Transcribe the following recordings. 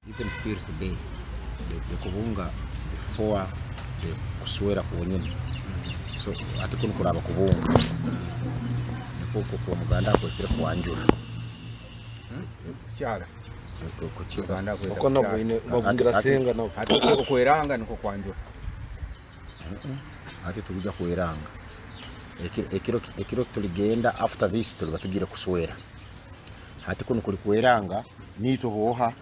Even still today, the kubunga before the kuswera kwonyini. So ati kuno kuraba kubunga nikwo okwo Omuganda akozire kwanjura. Kukyala. Uganda kweta Oko nabwo kukyala. ine babungira senga nabo. Ati okweranga niko kwanjura. Ati tulijja kweranga ekiro tuligenda. After this tuliba tugire kuswera. Hati kuno kuli kweranga nitwe boha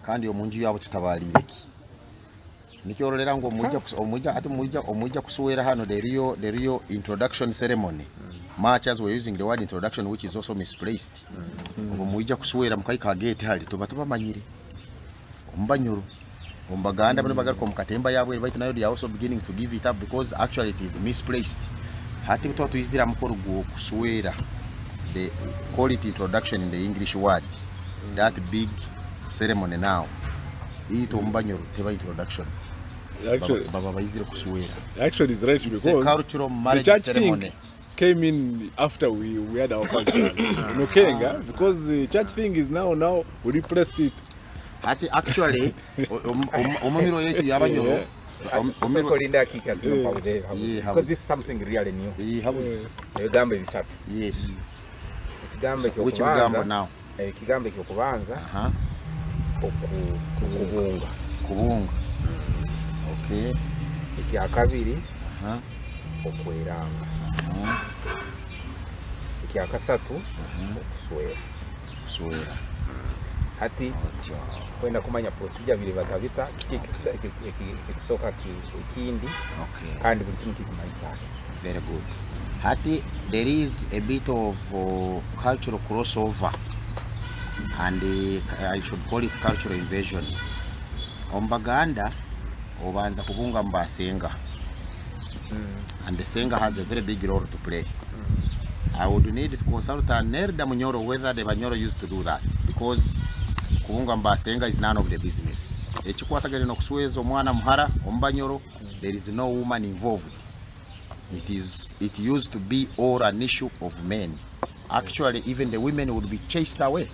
kandi omunju yabo tutabalireki. Nikyorolera ngu omujja omujja ati mujja omujja kuswera hano, the real introduction ceremony, much as we're using the word "introduction", which is also misplaced. Ngo mujja kuswera mukaika gate hali tuba tubamanyire omubanyoro omubaganda bano bagaruka omu katemba yabwe, baitu nayo they are also beginning to give it up because actually it is misplaced. Hati tuba tuyizira mukoro gwo kuswera, the call it introduction in the English word, that big ceremony. Now iyita omubanyoro teba introduction. Actually, baba bayizire kuswera. Actually, it's right It's a because cultural the marriage church ceremony. Thing came in after we had our culture. No Kenga, because the church thing is now we replaced it. Hati actually omumiro yetu yabanyoro Kolinda akika kino mpabuze. Because this is something really new. Habuze. Ebigambo ebisatu. Yes. Ekigambo Which bigambo ekyokubanza, now? Ekigambo ekyokubanza, okubunga. Kubunga, okay. Ekyakabiri, okweranga. Ekyakasatu, okuswera. Kuswera. Hati Otyo. Kwenda kumanya procedure biri batabita kiki ekikusooka ekindi kandi buli kimu kikumanyisa. Very good. Hati there is a bit of cultural crossover and I should call it cultural invasion. Omubaganda obanza kubunga mubasenga and the senga has a very big role to play. I would need to consult an elder Munyoro whether the Banyoro used to do that, because kubunga mubasenga is none of the business. Ekikwatagana n'okusweza omwana muhara omubanyoro, there is no woman involved. It used to be all an issue of men. Actually, even the women would be chased away.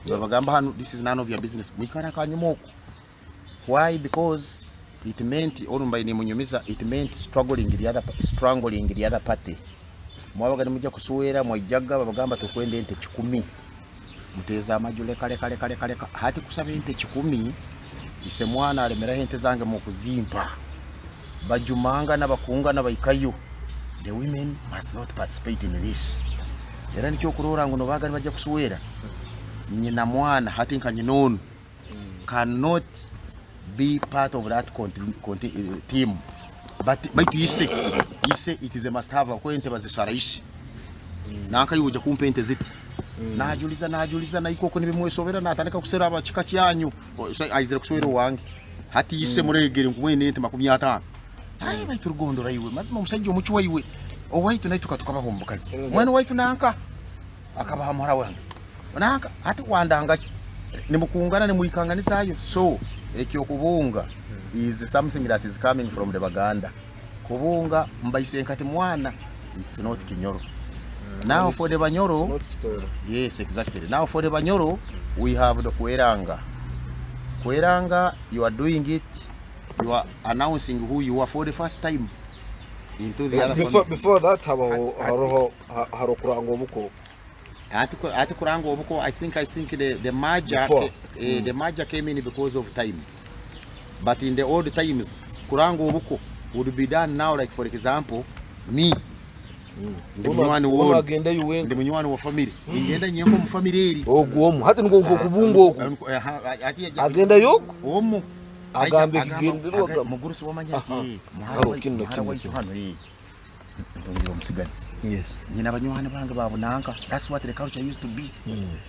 Babagamba hano, "This is none of your business, mwikara kanyuma okwo." Why? Because it meant olumbai nimunyumiza, it meant struggling the other party. Mwabaga nimujja kuswera mwajjaga babagamba tukwenda ente 100 muteeza amaju leka leka leka leka leka. Hati kusaba ente 100 ise mwana alemeraho ente zange mu kuzimpa bajumanga n'abakunga n'abaikayo. The women must not participate in this. Era nikyo okurora ngu nobaga nibajja kuswera nyina mwana hati nka nyina onu cannot be part of that team, but baitu ise it is a must have ko ente bazisara ise nanka yuja kumpa ente ziti najuliza najuliza naikoko nibimwesobera natandika kusera abakika kyanyu. Aizire kuswera owange hati ise muregere nkumwene ente 50. Ayi baitu rugondo raiwe mazima omusajja omucu waiwe owaitu naituka tukabaho omukazi mwana waitu nanka akabaha muhara wange nanka hati wandangaki nimukungana nimuikanganisayo. So ekyo kubunga is something that is coming from the Baganda. Kubunga mbaise nkati mwana, it's not Kinyoro. Now for the Banyoro, It's not Kitoro. Yes, exactly. Now for the Banyoro, we have the kweranga. Kweranga, you are doing it, you are announcing who you are for the first time into the other Before, family. Before that habaho haroho hari okuranga obuko. Ati kuranga obuko, I think the merger Before. The merger came in because of time. But in the old times, kuranga obuko would be done now. Like, for example, me ndi munywani Ono wono agenda yuwenga. Ndi munywani wa family ingenda nyengo mu family eri. Ogwo omu hati niko kubunga okwo. Ati Agenda yoko omu agambe Agamba- ekigendererwa mugurusi wamanya ati muhara Haro kino muhara kino waitu kino. hano ntongera omusigazi. Nyina banywani bange babunanka. That's what the culture used to be.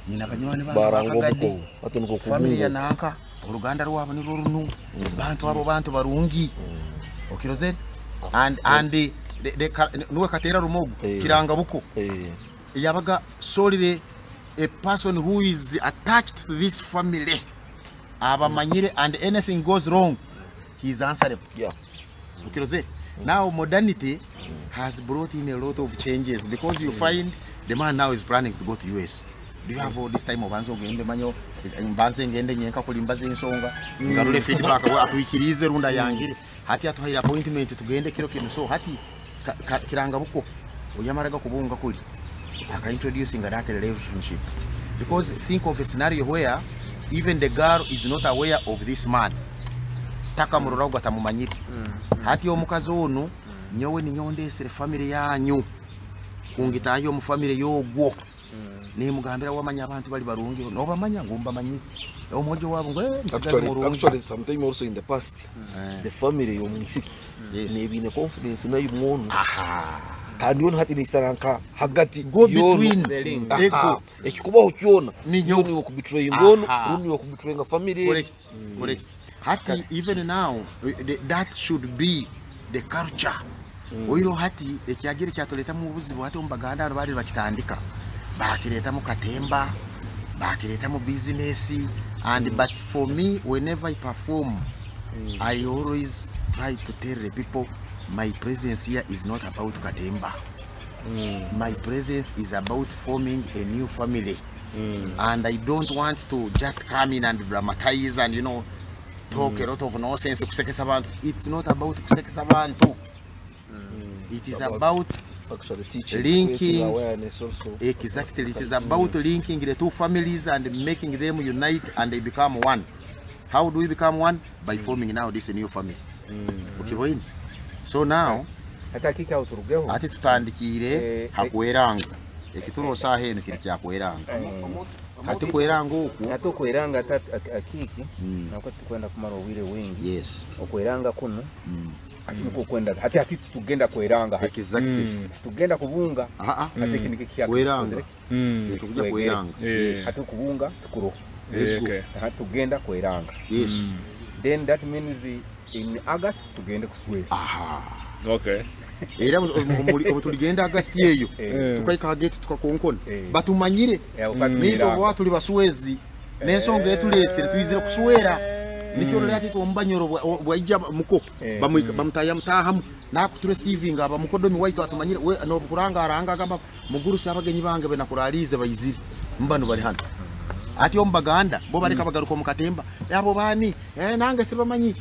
Nyina banywani bange Baranga bakagadi obuko hati niko family ya kubunga. Nanka oluganda rwabo nirwo runo bantu abo bantu barungi okirozere and nuwe katera rumogo kiranga buko yabaga solely a person who is attached to this family abamanyire, and anything goes wrong, he is answerable. Ukirozere now modernity has brought in a lot of changes because you find the man now is planning to go to US. Do you have all this time obanza ogende manyo Mbanze ngende nyenka kulimbaza ensonga ngarule feedback atuikirize runda yangire hati atuhaire appointment tugende kiro kino. So hati kiranga buko oyamaraga kubunga kuli aka introducing that relationship, because think of a scenario where even the girl is not aware of this man, takamurora atamumanyire. Hati omukazi ono nyowe ninyondesere family yanyu kungitayo mu family yogwo, nimugambira wamanya abantu bali barungi nobamanya ngo mbamanyi omojo wabo ngo actually sometime also in the past the family yomusiki nebine confidence nayo mwono kandi yono hati nisaranka hagati go between the link ego ekikubaho kyona niyo niwo kubitray ngono niwo kubitray family. Correct, correct. Hati even now that should be the culture. Oiro hati ekyagire kyatoleta mu buzibu hati ombaganda bali bakitandika bakireta mu katemba bakireta mu business and but for me whenever I perform I always try to tell the people my presence here is not about katemba. My presence is about forming a new family. And I don't want to just come in and dramatize and, you know, talk a lot of nonsense. Kusekesa bantu. It's not about kusekesa bantu. It is about actually teaching, linking awareness also. Exactly. It is about linking the two families and making them unite and they become one. How do we become one? By forming now this new family. Okay, so now ati tutandikire hakweranga ekiturosa heno kiri kyakweranga ati kweranga oku ati okweranga akiki nako tukwenda kumara obwire bwingi. Yes, okweranga kuno ati niko kwenda ati ati tugenda kweranga. Exactly. Tugenda kubunga ati kiniki kya kweranga tukuja kweranga. Yes, ati kubunga tukuro. Okay, ati tugenda kweranga. Yes, then that means in August tugende kuswera. Aha, okay. Era obutuligenda August yeyo tukaika gate tukakonkona batumanyire nito bwa tuli basuwezi n'ensonga etulesere tuyizire kuswera nikyo rero ati tumbanyoro bwaija muko bamutaya mutahamu nakutureceiving aba mukodomi waitu atumanyire we no kuranga aranga agamba mugurusa abagenyi bange benakuralize bayizire mbano bali hano ati ombaganda bo bareka bagaruka mu katemba abo bani nange sibamanyi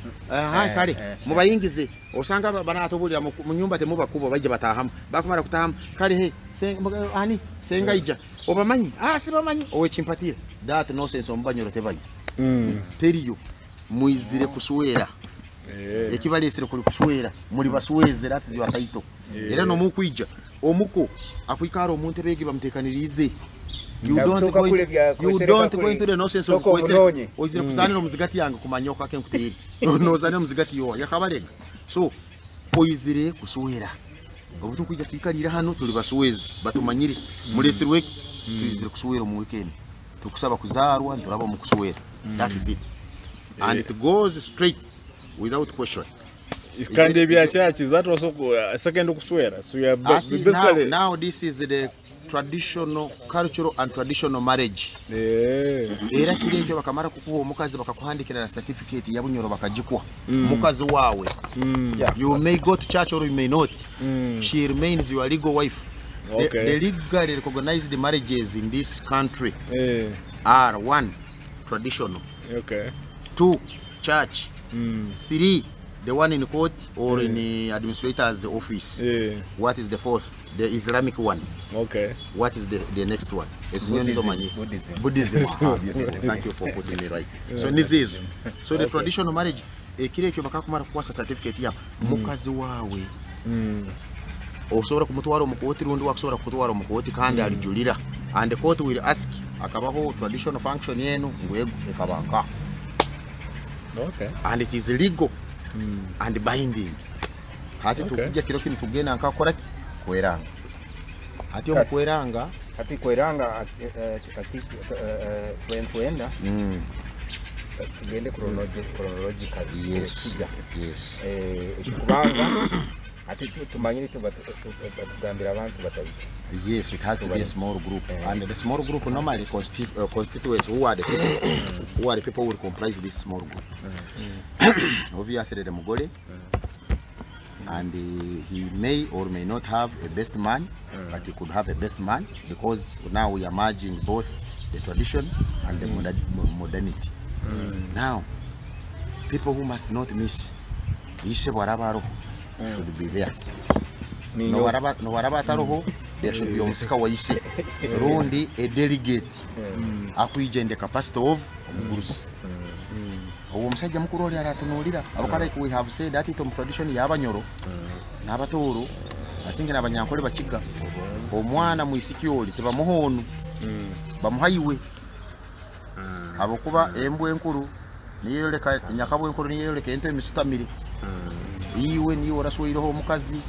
kale mubayingize osanga banatobulira mu nyumba temubakuba bajja batahamu bakumara kutahamu kale he senga ani senga ija obamanyi sibamanyi owe chimpatira that nonsense ombanyoro tebayi teriyo muizire kuswera ekibalesere kuli kuswera muri basuweze that is your title. Era no mukwija omuko akwikara omuntu begi bamutekanirize. You don't go into, you don't go into the nonsense of kwese. Oizire kuzanira omuzigati yange kumanyoka ke nkuteri. Nozanira omuzigati yo yakabalega. So oizire kuswera. Obutu kujja tuikalira hano tuli basuwezi batumanyire mulesirweki tuizire kuswera mu weekend. Tukusaba kuzarwa nturaba mu kuswera. That is it. And it goes straight without question. It can be a church is that also second kuswera. So you are basically now this is the traditional cultural and traditional marriage. Era kiri bakamara kukuwa omukazi bakakuhandikira na certificate ya Bunyoro bakagikuwa mukazi wawe. You may go to church or you may not. She remains your legal wife. Okay. The legally recognized marriages in this country are 1, traditional. Okay. 2, church. 3, the one in court or in the administrator's office. What is the fourth? The Islamic one. Okay. What is the next one? It's Buddhism. Buddhism. Beautiful. Thank you for putting me right. So nizizo. So the traditional marriage ekire ekyo bakakumara kukwasa certificate ya mukazi wawe. Osobola kumutwara omukoti rundi wakusobola kutwara omukoti kandi alijulira. And the court will ask akabaho traditional function yenu ngwego ekabanka. Okay. And it is legal. And binding. Hati tukujja kiro kino tugenda nkakora ki kweranga. Hati omukweranga hati kweranga ati twenda tugende chronologically. Yes. Yes. Kubanza ati tumanyire tugambira abantu batabiki. Yes, it has to be a small group. And the small group normally constitutes who are the people who are the people who will comprise this small group. Obviously the Mugole, and he may or may not have a best man, but he could have a best man because now we are merging both The tradition and the modernity. Now, people who must not miss, ise bwaraba aroho should be there. Nowaraba ataroho, there should be omusika wa ise rundi a delegate akwija in the capacity of omugurusi. Owo omusajja mukuru oli aratunuulira abakara, like we have said that it tradition y'abanyoro n'abatooro, I think n'abanyankole bakiga, omwana mwisiki oli tebamuha onu, bamuha iwe, habwokuba embwa enkuru niyeyoleka nyakabwa enkuru niyeyoleka ento emisutamire. Iwe niwe orasweireho omukazi,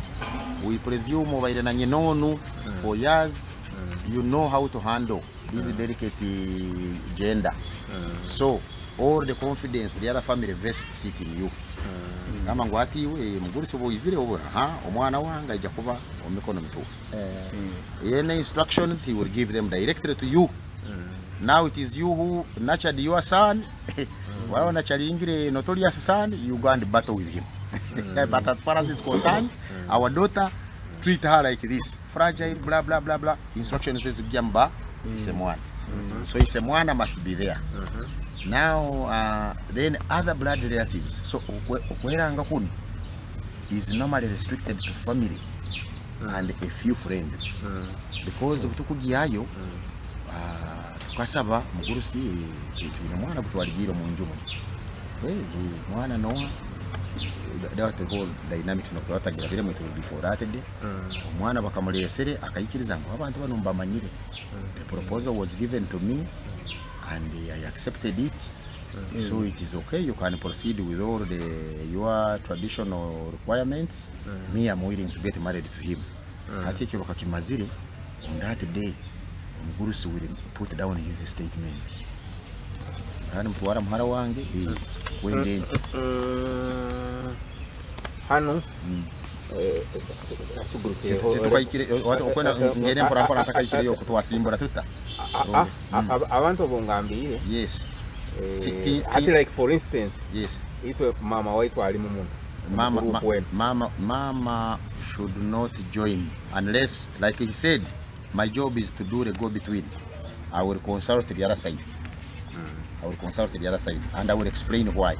we presume obaire na nyina onu for years, you know how to handle this delicate gender. So all the confidence the other family vests it in you. Gamba ngu ati iwe mugurisi oboizire obu aha omwana wange aija kuba omu mikono mituufu. Any instructions he will give them directly to you. Now it is you who nurtured your son. Waba nurturingire notorious son, you go and battle with him. But as far as it's concerned, our daughter, treat her like this, fragile, blah blah blah blah. Instructions zigamba ise mwana. So ise mwana must be there. Now then other blood relatives. So okweranga kuno is normally restricted to family and a few friends, because butukugiyayo tukasaba mugurusi, twine mwana gutwaligiire mu nju muno. Mwana noa that the whole dynamics nokutwatagira biremu, it will be for that day. Omwana bakamulesere akayikiriza ngu abantu bano mbamanyire. The proposal was given to me and I accepted it. So it is okay, you can proceed with all the your traditional requirements. Me, I'm willing to get married to him. Ati ekyo bakakimazire, on that day omugurusi will put down his statement. Kandi mutwara muhara wange wende nti. Hano Tetukayikire okwenda ngere mpora mpora ntakayikire kutwasimbura tuta. Abantu bongambiire. Yes. Ati like for instance. Yes. Itwe mama waitu ali mumuntu. Mama should not join unless, like he said, my job is to do the go between. I will consult the other side. I will consult the other side and I will explain why.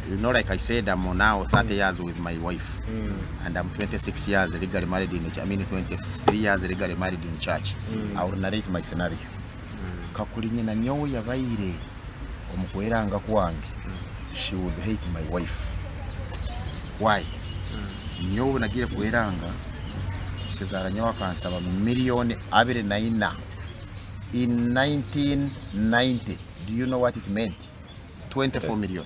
You know, like I said, I'm now 30 years with my wife, and I'm 26 years legally married in, I mean 23 years legally married in church. I will narrate my scenario. Kakulinye na nyowe yabaire omukweranga kwange, she would hate my wife. Why? Nyowe nagiye kweranga, Cesar nyowe akansaba 24 million in 1990. Do you know what it meant? 24 million.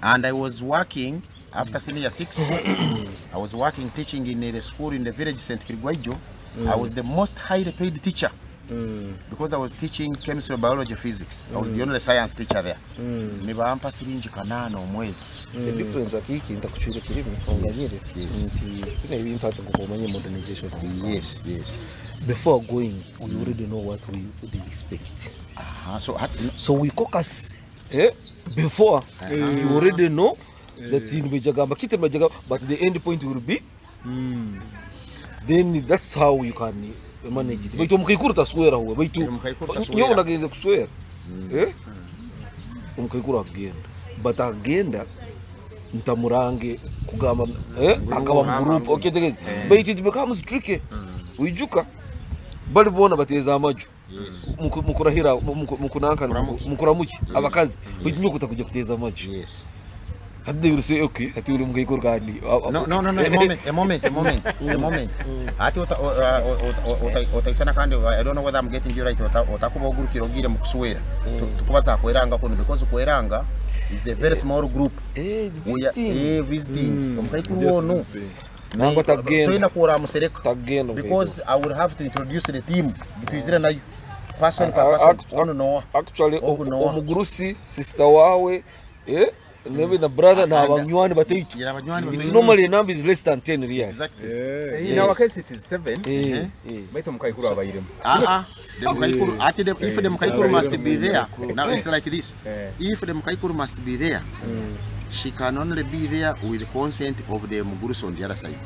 And I was working after senior 6. I was working teaching in a school in the village St. Kirigwaijo. I was the most highly paid teacher because I was teaching chemistry, biology, physics. I was the only science teacher there. Nibampa siringi 8 omwezi. The difference akiki ntakuchwire kirimi onganyire nti bino ebintu ati nkukomanye modernization has come. Yes, yes. Before going, we already know what we would expect. So, so we caucus before. You already know that in Bejagamba, Kite Bejagamba, but the end point will be. Then that's how you can manage it. Baitu omukaikuru taswera huwe. Baitu nyowe nagenze kuswera. Omukaikuru agenda. But agenda ntamurange kugamba akaba mu group. Okay, tegeze. Baitu it becomes tricky. Wijuka bali bona bateza amaju. Mukurahira mukunanka mukuramuki abakazi baitu nyo kutakuja kuteza amaju. Yes. Hadi they will say okay, ati uri mukaikuru kandi. No, no, no, no, a moment, a moment, a moment, a moment. Ati otaisana kandi I don't know whether I'm getting you right. Otakuba ogurukira ogire mu kuswera. Tukubaza kweranga kuno because kweranga is a very small group. Visiting. Visiting. Omukaikuru ono. Nango tagenda. Toyina kuora musereka. Tagenda. Because I will have to introduce the team. Bitwizire nayo. Person per person. Ono noa. Actually, omugurusi sister wawe maybe the brother na abanywani bataitu. It's normally a number is less than 10 real. Exactly. Yeah. In our case it is 7. Baitu mukaikuru abayiremu. The mukaikuru ati if the mukaikuru must be there. Now it's like this. If the mukaikuru must be there, she can only be there with the consent of the mugurusi on the other side.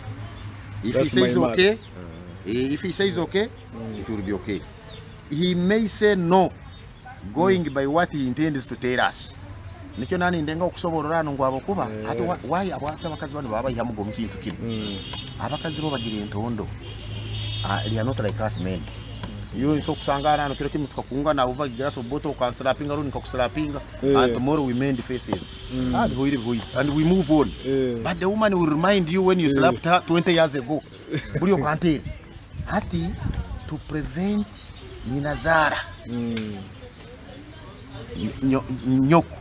If That's he says my okay, if he says okay, it will be okay. He may say no going by what he intends to tell us. Nikyo nani ndenga okusoborora hano ngu abokuba hati why abwaki abakazi bano baba bayihamuga omu kintu kinu. Abakazi bo bagira entondo. They are not like us men. You nso kusanga hano kiro kimwe tukakungana uva glass of bottle ukanslapinga rundi nkakuslapinga and tomorrow we mend faces. Bihwire and we move on. But the woman will remind you when you slapped her 20 years ago. Buri okantera. Hati to prevent nyinazara nyoko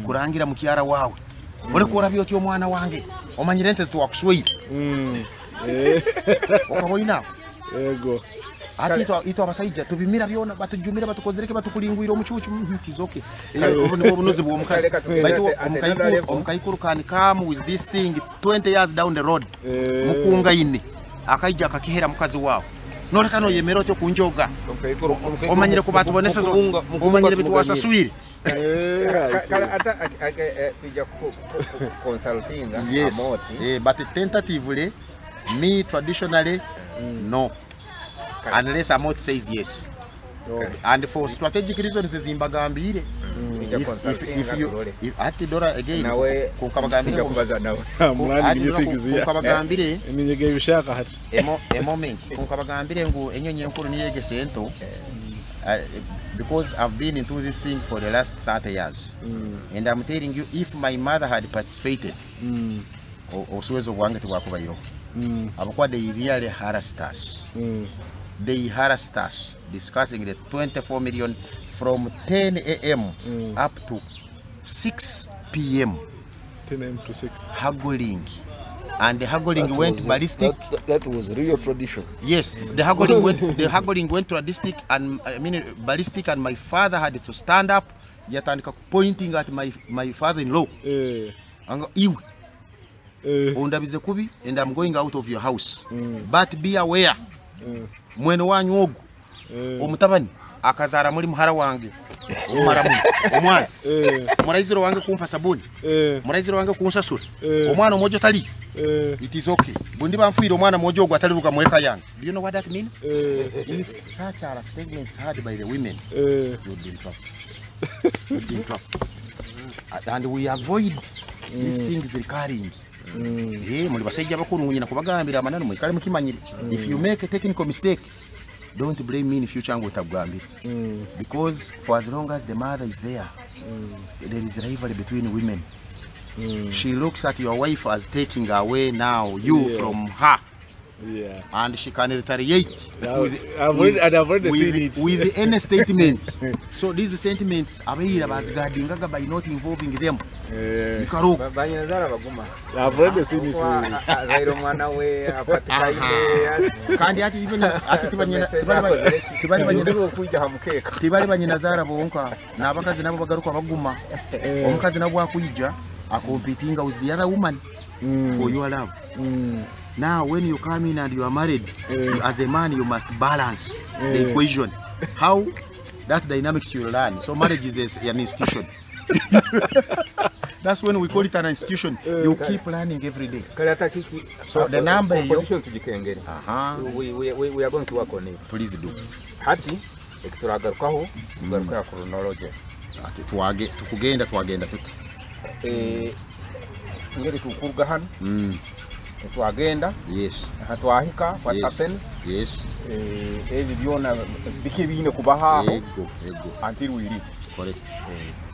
kurangira mukyara wawe oreko orabye oti omwana wange omanyire ente zitwakusweire okaba oinaho Ego. Ati itwe abasajja tubimira byona batujumira batukozereke batukulingwira omucucu tizoke. Obu nibwo obunuzi bw'omukazi. Baitu omukaikuru can come with this thing 20 years down the road. Mukungaine akaija akakihera mukazi wawe. Noleka noyemera otyo kunjoga. Omanyire kubatubonesa omanyire bitwasaswire. Ata tujja consultinga Amoti. But tentatively me traditionally no. Unless Amoti says yes. Okay. And for strategic reasons zimbagambire. If you ati dora again kukabagambire kukabagambire ninyege bishaka hati a moment kukabagambire ngu enyonyi enkuru niyegese ento because I've been into this thing for the last 30 years. And I'm telling you, if my mother had participated, osuwezo bwange tibwakubairo. Abakuwa they really harassed us. They harassed us discussing the 24 million from 10 a.m. Up to 6 p.m. 10 a.m. to 6. Haggling. And the haggling went ballistic. That was real tradition. Yes, the haggling went ballistic, and I mean ballistic, and my father had to stand up, yet and pointing at my father-in-law. Iwe. Ondabize kubi, and I'm going out of your house. But be aware, mwene wanyu ogu, omutabani akazara muri muhara wange, omara muno, omwana. Muraiziro wange kumpa sabuni. Muraiziro wange kunsasura. Omwana omojo tali. It is okay. Bundi bamfuira omwana mojo ogwo ataliruka mweka yange. Do you know what that means? If such are statements heard by the women, you would be in trouble. You would be in trouble. And we avoid these things recurring. Muri basajja bakuru nyina kubagambira amananu mwikale mukimanyire. If you make a technical mistake, don't blame me in future ngo utabwambira. Because for as long as the mother is there, there is rivalry between women. She looks at your wife as taking away now you from her. Yeah. And she can retaliate with any statement. So these sentiments abeira bazigadingaga by not involving them. Banyinazara baguma. I've already seen it. Azaira omwana we afatikaine. Kandi ati even ati tibali banyinazara bonka n'abakazi nabo bagaruka baguma. Omukazi nabo akuyija akompetinga with the other woman for your love. Now, when you come in and you are married, as a man, you must balance the equation. How that dynamics you learn. So marriage is an institution. That's when we call it an institution. You keep learning every day. So the number you... We are going to work on it. Please do. Hati, turagarukaho, tugaruka chronology. Tukugenda twagenda tuta. Ngeri tukuruga hano. Twagenda. Yes. Twahika what happens? Yes. Ebi byona bike bine kubaha ego until we leave. Correct.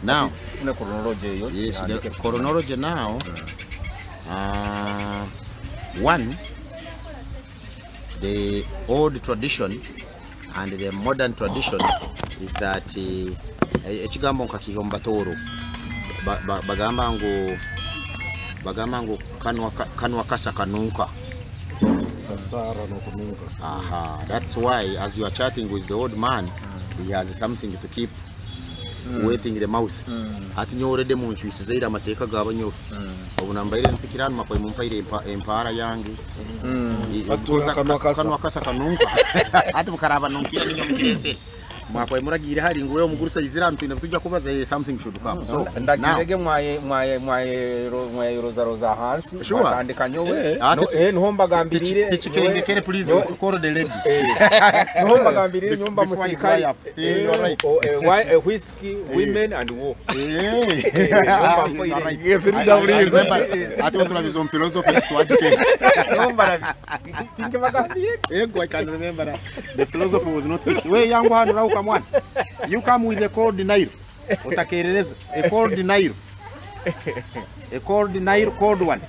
Now, tuna chronology eyo. Yes, the chronology now. One, the old tradition and the modern tradition is that ekigambo nkakiha omu Batooro bagamba ngu kanwa kasa kanunka. Kasara no kununka. Aha, that's why as you are chatting with the old man, he has something to keep waiting the mouth. Ati nyorede mu nchwisizeira amateeka g'abanyoro. Obu nambaire mpikirano makoye mumpaire empara yange. Kanwa kasa kanunka. Ati bukaraba nunkira ninyo mukirese. Mwakwaye muragire hari ngo wewe omugurusa izira mtwine tujja kubaza something should come. So ndagirege mwaye mwaye mwaye mwaye roza roza hansi batandika nyowe niho mbagambirire tichikengekere please call the lady. Niho mbagambirire nyumba musirikali. Whiskey, women and war. Ati turabizo philosophy twajike. Ego, I can remember that. The philosophy was not we yangu hano rauka mwana. You come with a cold Nile. Utakerereza a cold Nile. A cold Nile, cold one.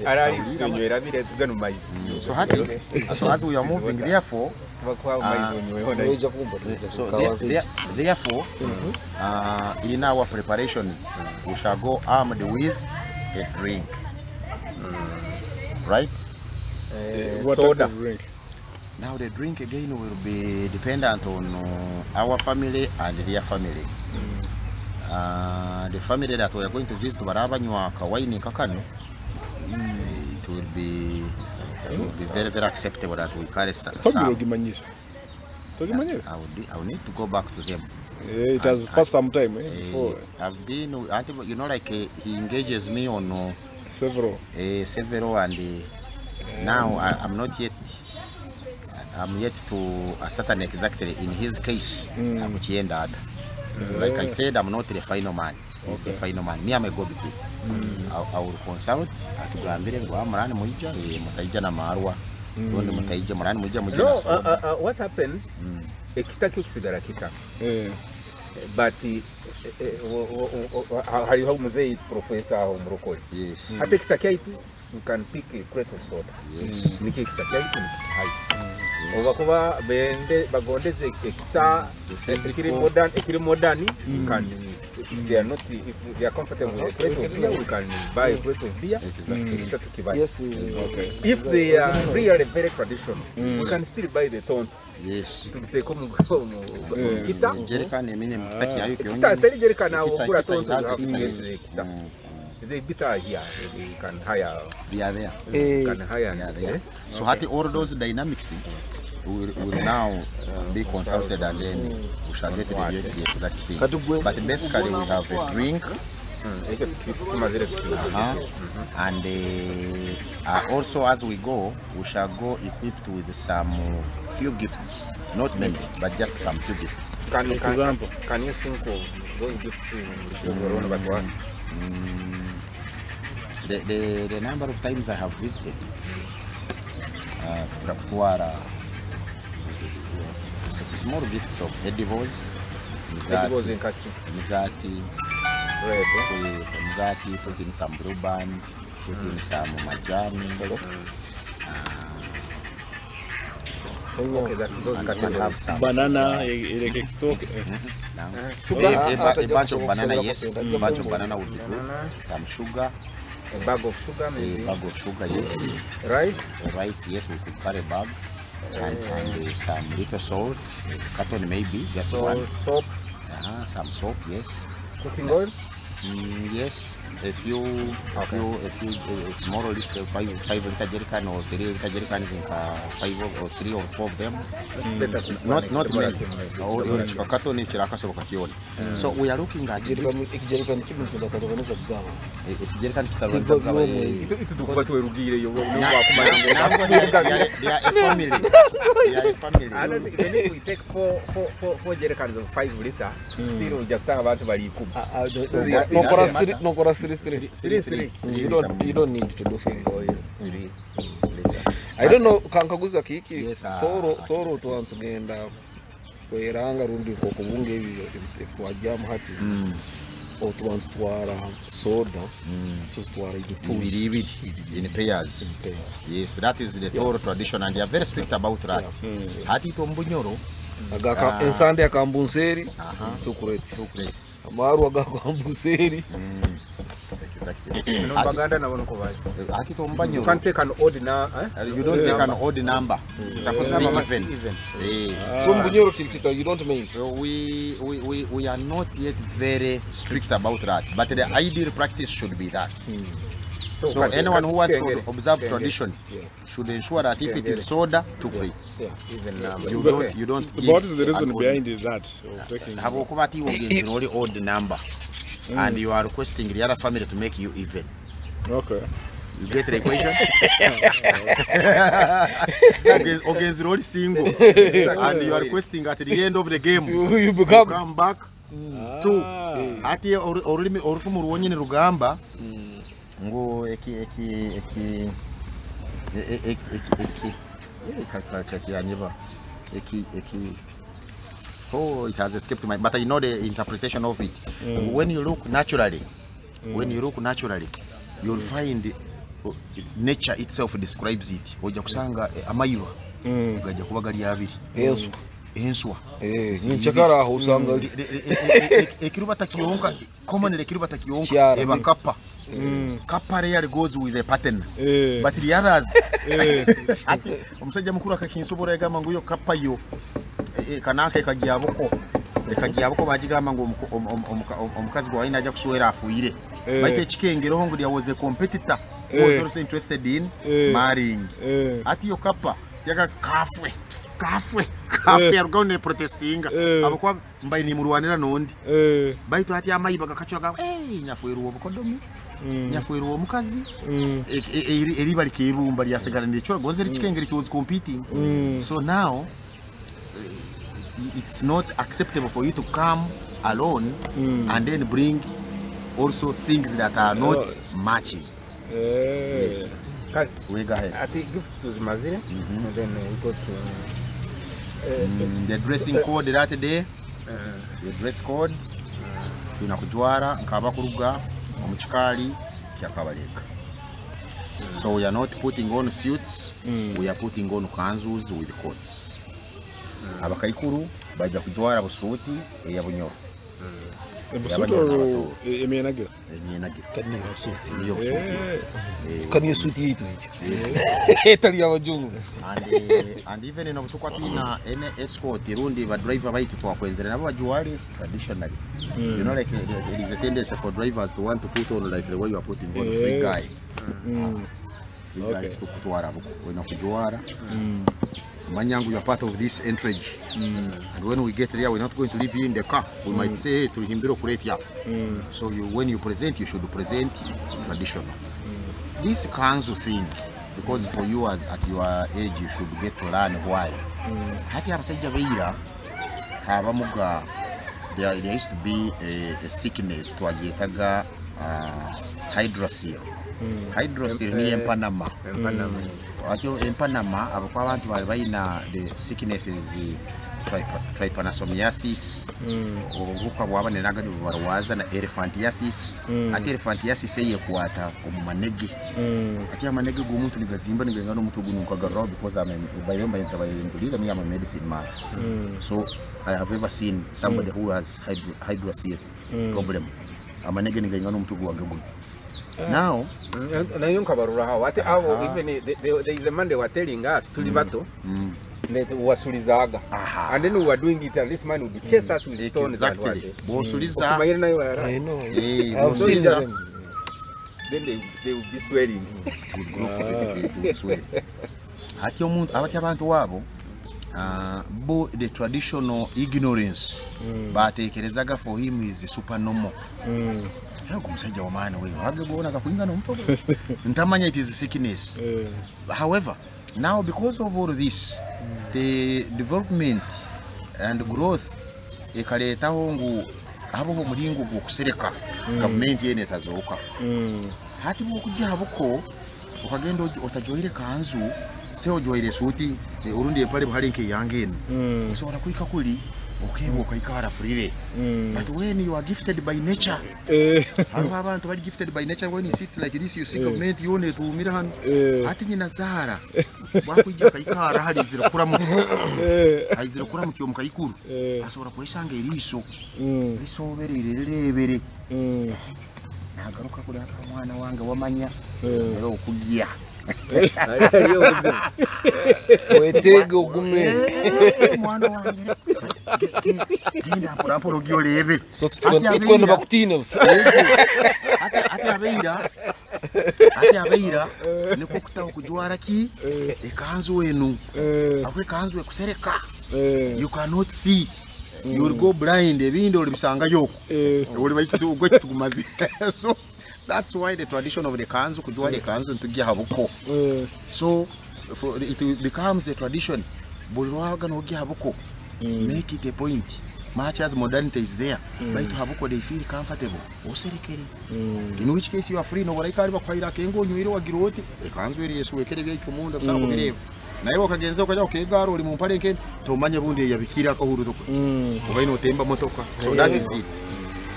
Arari tunywera bire tugana maizi. So hati, so as we are moving, therefore, therefore, in our preparations, we shall go armed with a drink. Right? What soda. Drink? Now the drink again will be dependent on our family and their family. The family that we are going to visit, barabanywa kawaini kakano, it will be very, very acceptable that we carry some. I will need to go back to them. It has passed some time. Before. I've been, you know, like he engages me on several. Several, and now I'm not yet. I'm yet to ascertain exactly in his case. Like I said, I'm not the final man. He's the final man. Me, I'm a go-between. I will consult. Atugambire ngo amurani muija, mutaija na marwa. Ndondi mutaija murani muija muija na soda. No, what happens? Ekita kyo kisigara kita. But hariho muzeyi professor aho murokore. Yes. Hata ekita kyaitu you can pick a crate of soda. Yes. Niki ekita kyaitu nikihai. Oba kuba bende bagondeze ekita ekiri modern, you can, if they are not, if they are comfortable with a crate of beer, we can buy a crate of beer. Exactly. Yes. Okay. If they are really very traditional, we can still buy the tonto. Yes. Tubiteka mu kita. Jerrycan emine mu kita kyayo kyonyine. Kita teri jerrycan awo gura tonto. Kita. They bitter here. They can hire. They are there. Can hire. They are there. So hati all those dynamics will now be consulted, and then we shall get the exact thing. But basically we have a drink. And also as we go, we shall go equipped with some few gifts. Not many, but just some few gifts. Can example? Can you think of those gifts? The number of times I have visited, small gifts of edibles, mugati, mugati, put in some blue band, put in some majani. Okay, and have some banana, sugar, a bunch of banana, yes, a bunch of banana would be good. Some sugar, a bag of sugar, maybe. A bag of sugar, yes. Rice, rice, yes, we could carry a bag, and some little salt, carton maybe, just one. Soap, some soap, yes. Cooking oil, yes. A few small little 5 liter jerrycan or 3 liter jerrycans, 5 or 3 or 4 of them. Not many. So we are looking at jerrycan. They are a family. They are a family. Even if we take 4 jerrycans of 5 liter, still we just about to buy. No, 3. You don't need to do 5. I don't know. Kankaguza kiki. Yes, toro tuantugenda kweranga rundi kokubunga ebyo twajyamu hati. Otwantwara soda. Tuzitwara ibiri in pairs. Yes, that is the Toro tradition, and they are very strict about that. Hati tombunyoro. Agaka ensande akambunseri 2 crates. 2 crates. Amaru agakambuseri. Exactly. No Baganda na bono ko. Ati tombanyo. You can take an odd number. You don't take an odd number. It's supposed to be even. So mbunyoro kirikita you don't mean. So we are not yet very strict about that, but the ideal practice should be that. So anyone who wants to observe tradition should ensure that if it is soda, 2 crates. Even number. You don't But give what is the reason an odd- behind it, that of taking? Habwokuba ati ogenze oli odd number and you are requesting the other family to make you even. Okay. You get the equation? Ogenzire oli single and you are requesting at the end of the game You you become come back two. Ati orulimi orufumu rwonyini rugamba ngu eki eki eki eki eki eki kakyanyeba eki eki oh, it has escaped my, but I know the interpretation of it. When you look naturally, when you look naturally, you'll find nature itself describes it. Ojja kusanga amayiba gajja kuba gali abiri. Enswa. Enswa. Nchakara aho usanga Ekirubata kiyonka, commonly ekirubata kiyonka Kyara. eba kappa. Kappa rarely goes with a pattern. But the others, ati omusajja mukuru akakinsobora yagamba ngu yo kappa yo kanaka ekagyaboko ekagyaboko bagigamba ngu omukazi gwe walina ajja kuswera afuire. Baitu ekikengereho ngu there was a competitor who was also interested in marrying. Ati yo kappa yaga kafwe kafwe kafwe yarugaho ne protestinga abakuba mbaye nimurwanira nondi. Baitu ati amayiba gakacura ga nyafwerwa obukodomi, nyafwerwa omukazi, eriba likibumba lyasigara niricura gonze rikikengere it was competing. So now it's not acceptable for you to come alone and then bring also things that are not matching. Yes. We go ahead. I think gifts tuzimazire and then we go to The dressing code that day, the dress code tulina kujwara nk'abakuruga omu kikaali kya Kabalega. So we are not putting on suits, we are putting on kanzus with coats. Abakaikuru bajja kujwara busuuti eya bunyoro. Busuuti or emyenagira? Emyenagira. Kaniyo suti. Niyo busuuti. Kaniyo suti yitu etali abajungu. And even in obutukwa twina any escort rundi ba driver baitu twakwenzere nabo bajuwale traditionally. You know, like there is a tendency for drivers to want to put on like the way you are putting on free guy. Free guy tukutwara buko wena kujuwara. Manyangu, you are part of this entourage. And when we get there, we're not going to leave you in the car. We might say, hey, tulihimbiro kuletia. So you, when you present, you should present traditional. This kanzu thing, because for you as at your age, you should get to learn why. Hati abasajja beira habamuga, there used to be a sickness twagyetaga hydrocele. Hydrocele ni empanama. Atyo empanama abakwa abantu bali balina the sicknesses trypanosomiasis, obuhuka bwaba nenaga nibubarwaza na elephantiasis. Ate elephantiasis eyekwata omu manege. Ate amanege g'omuntu nigazimba nigengana n'omuntu guno nkagaruraho because I'm a medicine man. So I have ever seen somebody who has hydrocele problem. Amanege nigengana n'omuntu gwange guno. Now, nayo nkabarura hawo ate abo even there is a man they were telling us tuli bato wasulizaga, and then we were doing it and this man would chase us with stones. Exactly. Bosuliza. I know. Bosuliza. Then they would be swearing. Would grow for swear. Ati omuntu abati abantu wabo bo the traditional ignorance batekerezaga for him is super normal. Ntabwo umusajja w'amaani we wabyo gubona gakuingana omuto ntamanya it is sickness. However, now because of all this, the development and growth ekaletaho ngu habaho omulingo gw'okusereka gavumenti yene etazooka. Hati bw'okujja habuko okagenda otajwaire kanzu se ojwaire suuti orundi empale buhali nk'eyange eno osobola kwika kuli okebwa okaikara freely. But when you are gifted by nature, hariho abantu bali gifted by nature, when he sits like this you see government yona etuumira hano. Ati nyina zaara bwakwijja akaikara hali izira kuramuka aizira kuramuka omu kaikuru asobola kwesanga eriiso risoberere rirebere nagaruka kuri aka mwana wange wamanya era okujja Wetege ogume. Mwana wange, genda mpola mpola ogyorebe. So tukwenda bakutiina busa. Ati abeira niko kutaho kujwara ki ekanzu enu, ako ekanzu ekusereka. You cannot see, you will go blind. Ebindi olibisangayo okwo oli baitu ugwe kitugumaze. So that's why the tradition of the kanzu, kujwara ekanzu ntujya habuko. So for it becomes a tradition, buli lwaga nogya habuko, make it a point. Much as modernity is there, baitu habuko they feel comfortable oserekere, in which case you are free. Nobora ali bakwahira akengo onywire wagira oti ekanzu eri yeswekere byaitu munda busana kubireba, naye wakagenza okajya okegara ori mu mpale nkeni tomanye bundi yabikira akahuru toko oba ino otemba motoka. So that is it.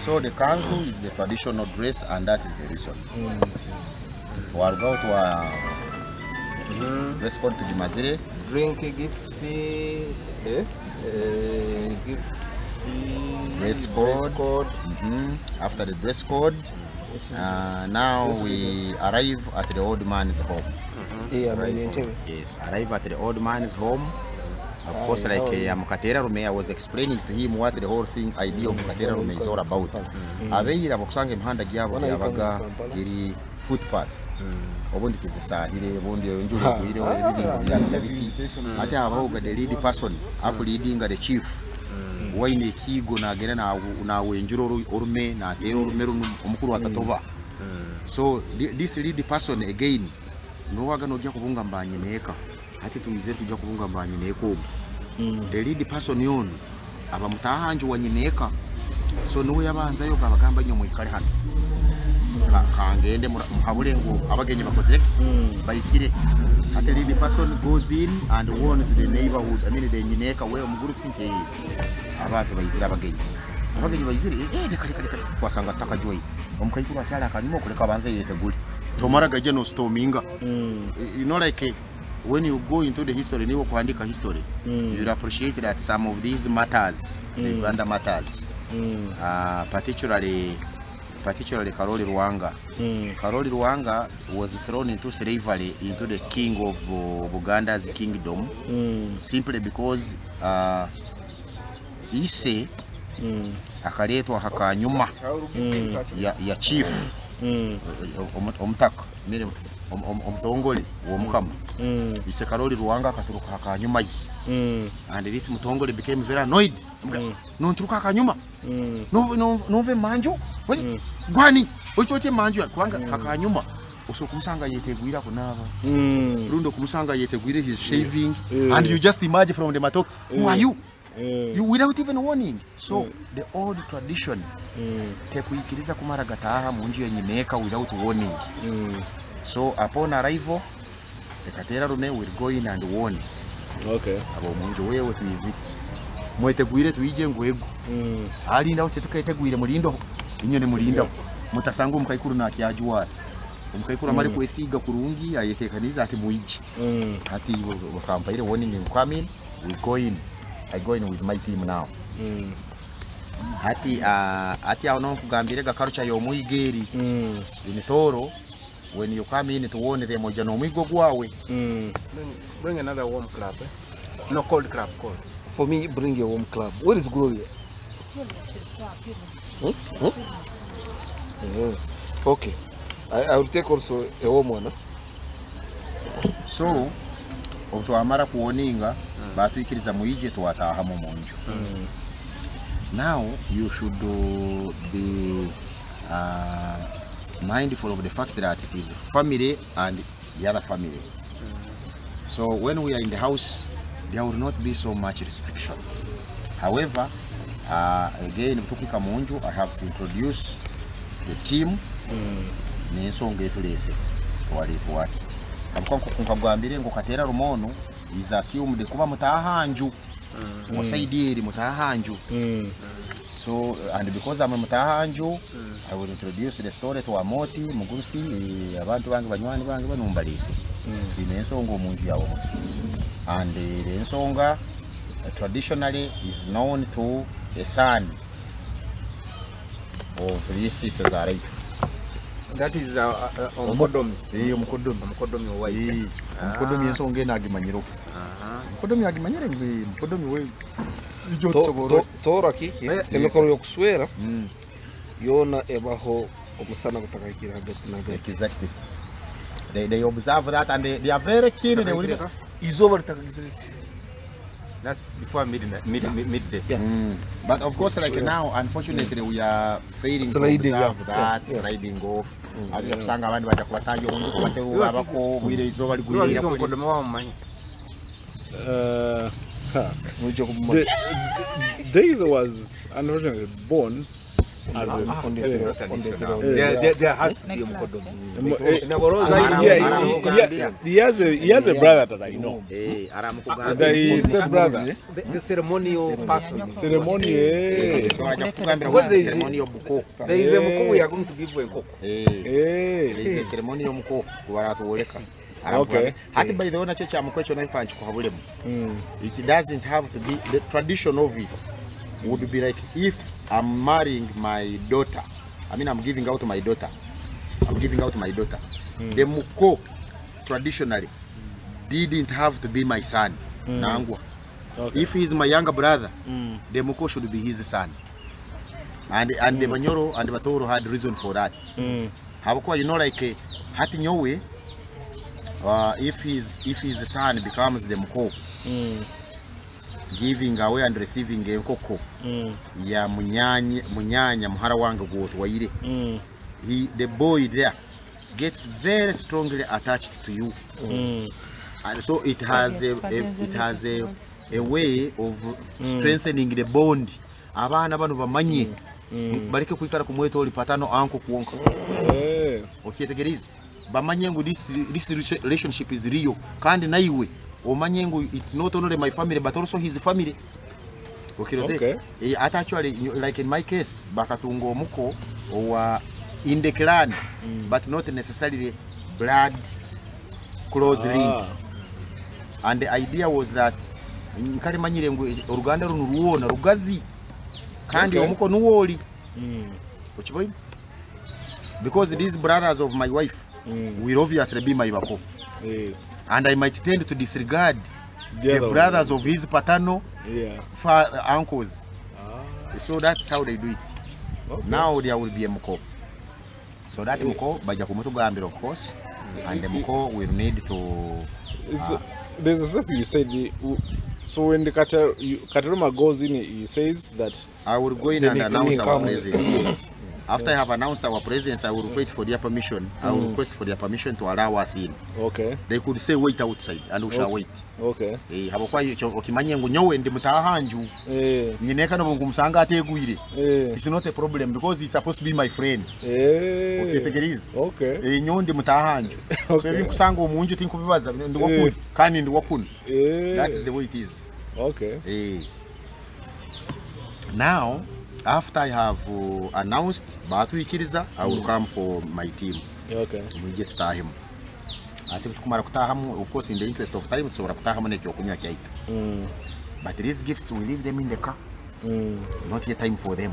So the kanzu is the traditional dress, and that is the reason twarugaho twa dress code tugimazire. Drink, gifts, gifts. Dress code. Code. After the dress code, now we arrive at the old man's home. Yes, arrive at the old man's home. Of course, like Mukatera Rume, I was explaining to him what the whole thing, idea of Mukatera Rume is all about. Abeira bakusanga emihanda gyabo gyabaga eri footpath, obundi kizisahire, obundi enjura egwireho, ebibingo byabya biti. Ate habaho the lead person akuleadinga, the chief waine ekiigo, nagenda nawenjura orume, nateera orume runo omukuru atatoba. So this lead person again nowaga nojja kubunga mbanyine eka, ate tuize tujja kubunga mbanyine eka ogu. The lead person yono aba mutahanju wa nyina eka, so niwe yabanzayo gabagamba, "Nyo mwikale hano. Kangende muhabule ngu abagenyi bakozire bayikire." Ate lead person goes in and warns the neighborhood, I mean the nyineka, we omugurusi nti abantu bayizire, abagenyi bayizire. Reka reka reka, twasanga takajwayi omukaikuru akyali akanyuma okuleka abanze yetegule, tomara gajja no storminga. You know, like when you go into the history, niwo kuandika history, you will appreciate that some of these matters, the Uganda matters, particularly Karoli Ruanga. Karoli Ruanga was thrown into slavery into the king of Buganda's kingdom simply because ise akaletwa hakanyuma ya chief omutaka mere omutongole w'omukama. Ise Karoli Ruanga akaturuka hakanyuma ye, and this mutongole became very annoyed. "Nonturuka hakanyuma, nove emanju gwani oitote emanju ya kubanga hakanyuma osobola kumusanga yetegwira kunaaba rundi okumusanga yetegwire his shaving, and you just emerge from the matoke, who are you?" You without even warning. So the old tradition tekuyikiriza kumara gataha munju yenyineeka without warning. So upon arrival, the katera rume will go in and warn abo munju, "Wewe, tuyizire, mwetegwire tuyije ngwego alindaho tetuketegwire, mulindoho inyone, mulindaho mutasanga omukaikuru nakyajuwara." Omukaikuru amale kwesiiga kurungi, ayetekaniza ati muije. Ati bakampaire warning ngu come in, we go in, I go in with my team now. Ati ati aho nonkugambire gakarucha y'omwiga eri in Toro, when you come in to warn them, ojja n'omwigo gwawe. Bring another warm clap. Eh? No, cold clap, cold. For me, bring your warm club. Where is Gloria? Hmm? Hmm? Yeah. Okay. I will take also a warm one. Huh? So obu twamara kuwoninga, batwikiriza muije, twatahamu munju. Now you should be mindful of the fact that it is family and the other family. So when we are in the house, there will not be so much restriction. However, again tukika munju, I have to introduce the team n'ensonga etuleese twaleetwaki, nkagambire ngu kateera rumono is assumed kuba mutahanju osaidi eri mutahanju. So, and because I'm a mutahanju, I will introduce the story to Amoti Mugurusi, abantu bange, banywani bange banumbalise, twine ensonga omunju yawe. And the ensonga traditionally is known to a son of this Cesarate. That is omukodomi. Omukodomi. Omukodomi owaife. Omukodomi ensonga eno agimanyire. Omukodomi agimanyire, mukodomi we ijo tusobora. Tora kiki emikoro y'okuswera yoona ebaho omusana gutakahikire hagati na hagati. Exactly. They observe that and they are very keen. They will izooba litakagizire. That's before midnight, midday. Yeah. But of course, like now, unfortunately, we are failing sliding to observe that, yeah. Sliding off. Ajja kusanga abandi bajja kubatanja omuntu kubatewo abako bwire izooba ligwirira. Omukodomi wamumanyi. Daisy was unfortunately born as a there has to be omukodomi. He has a brother that I know. The step brother. The ceremonial person. Ceremony. Ceremonial buko. There is a muko we are going to give a cook. There is a ceremonial muko. Okay. Hati by the way, nakyo kya muko ekyo nayo nkikuhabulemu. It doesn't have to be the tradition of it. Would be like if I'm marrying my daughter. I mean, I'm giving out my daughter. I'm giving out my daughter. The muko traditionally didn't have to be my son. Nangwa. Okay. If he's my younger brother, the muko should be his son. And the Banyoro and the Batoro had reason for that. Habakwa, you know, like hati nyowe, if his son becomes the muko, giving away and receiving enkoko ya munyanya muhara wange gwotwaire, the boy there gets very strongly attached to you, and so it has a way of strengthening the bond. Abaana bano bamanye baleke kwikara kumweta oli patano anko kuonka. Okyetegereza bamanye ngu this relationship is real, kandi naiwe omanye ngu it's not only my family but also his family. Okay. Actually, like in my case, bakatunga omuko owa in the clan, but not necessarily blood close link. And the idea was that nkale manyire ngu oruganda runo ruwona rugazi kandi omuko nuwoli. Okiboine? Because these brothers of my wife will obviously be my bako. Yes. And I might tend to disregard the brothers of his paternal uncles. So that's how they do it. Okay. Now there will be a muko. So that muko, baja kumutugambira, of course, and the muko will need to... There's a step you said. So when the Kateruma goes in, he says that... I will go in and announce our presence. Yes. After I have announced our presence, I will wait for their permission. I will request for their permission to allow us in. Okay. They could say wait outside, and we shall wait. Okay. Habakwa okimanye ngu nyowe ndi mutahanju. Nyineka no ngumusanga ategwire. It's not a problem because he's supposed to be my friend. Okyetegereza. Okay. Nyowe ndi mutahanju. Okay. So ebinkusanga omunju tinkubibaza ndi wakuni kandi ndi wakuni. That is the way it is. Okay. Now, after I have announced batuikiriza, I will come for my team. Okay. Mwije tutahimu. Ate tukumara kutahamu, of course in the interest of time tusobora kutahamu nekyo kunywa kyaitu. But these gifts we leave them in the car. Not yet time for them.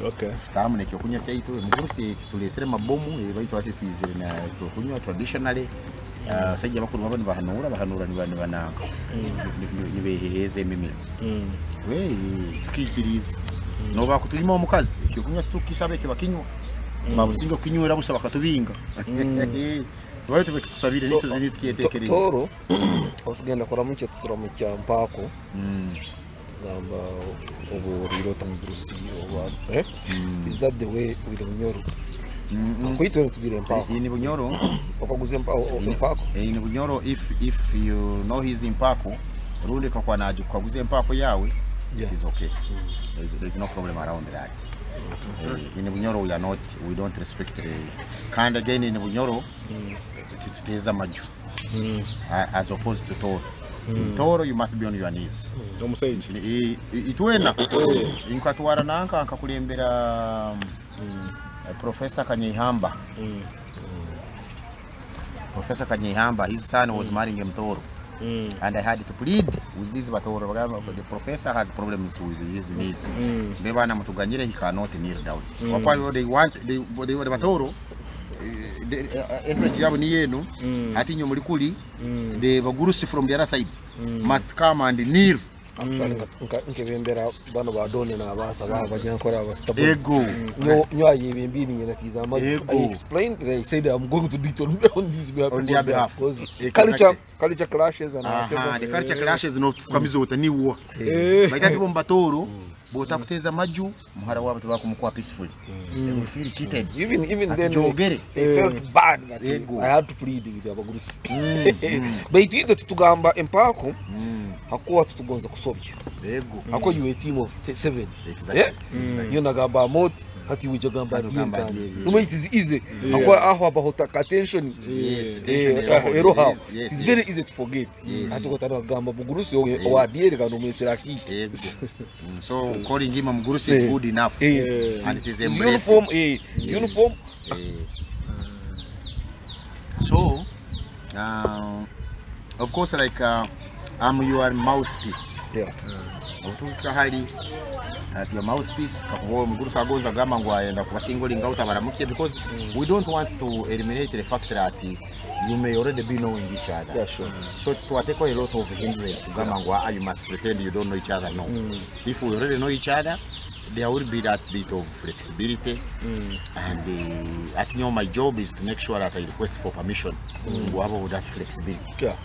Okay. Tutahamu nekyo kunywa kyaitu, mugurusi tulesere mabomu baitu ate tuizire na kunywa traditionally. Sajja bakuru babo nibahanura nibananga. Nibeheheze emimiro. We tukikiriza. No bakutulima omukazi ekyokunywa tukisaba ekyo bakinywa babusinga okukinywera busa bakatubinga. Tubaye tubekitusabire nitu tukyetekereza. Toro otugenda kuramukya tuturamukya mpako gamba oburiro tamburusi oba is that the way with Bunyoro? Kuitwe tugire mpako ini Bunyoro okaguze mpako ini Bunyoro. If you know his mpako rundi kakwa naje ukaguze mpako yawe. Yeah. It is okay. There is no problem around that. In Bunyoro we don't restrict the kind. Again in Bunyoro tuteza maju as opposed to Toro. In Toro you must be on your knees. Omusajja itwena nkatwara nanka nkakulembera Professor Kanyeihamba. Professor Kanyeihamba, his son was marrying Mtoro. And I had to plead with this Batoro. The professor has problems with his knees. Bebana mutuganyire, he cannot kneel down. They want the Batoro, Entourage yabo niyo eno. Ati inywe muri kuli, the bagurusi from the other side must come and kneel. Actually, nkebembera bano badone n'abaasa baba banyankora abasitabo. Ego. Nyo ayebembire natiza amaju. Ego. I explained, they said I'm going to do it on this behalf. On their behalf. Because Exactly. culture clashes and Aha, whatever. the culture clashes notufukamiza otaniwo. Baita ati bombatoro botakuteza amaju muhara wabo tebakumukuwa peacefully. They will feel cheated. Even Ati then jogere. they felt bad that Ego. I had to plead with abagurusi. Baitu itwe tutugamba empako hakuba tutugonza kusobya. Ego. Hakuba you a team of 7. Exactly. Yeah? Iyo nagamba amoti hati wija gamba Gamba diye. diye. Numa it is easy. Hakuba aho habaho attention. Yes. Ero how. Yes, yes, It's very yes. easy to forget. Yes. Ati kotana gamba mugurusi owa diye kano mwesera kiki. Ego. So calling him a mugurusi is Eh. good enough. Yes. And it is It's embracing. uniform, it's Yes. uniform. So, of course, like I'm your mouthpiece. Yeah. Obutuuka hali as your mouthpiece kakuba omugurusi agonza agamba ngu ayenda kubasingolinga out abaramukye because we don't want to eliminate the fact that you may already be knowing each other. Yeah, sure. So twateko a lot of hindrance kugamba ngu you must pretend you don't know each other. No. If we already know each other, there will be that bit of flexibility. And at you know, my job is to make sure that I request for permission to have that flexibility. Yeah.